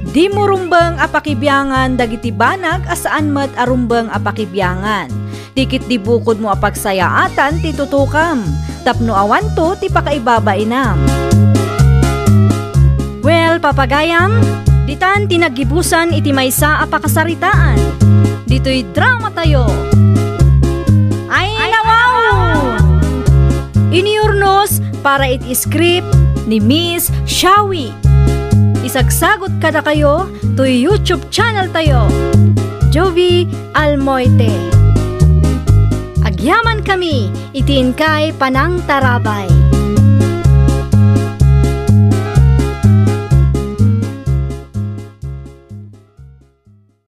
Dimo rumbeng a pakibiangan dagiti banag a saan met a rumbeng a pakibiangan. Ti ketdi bukodmo a pagsayaatan ti tutokam, tapno awanto ti pakaibabainam. Well, papagayam, ditan ti naggibusan iti maysa a pakasaritaan. Ditoy dramatayo. Ay, nawaw! Iniurnos para iti script ni Miss Shawi. Isagsagot kadakayo toy YouTube channel tayo, Jovi Almoite. Agyamankami iti inkay panangtarabay.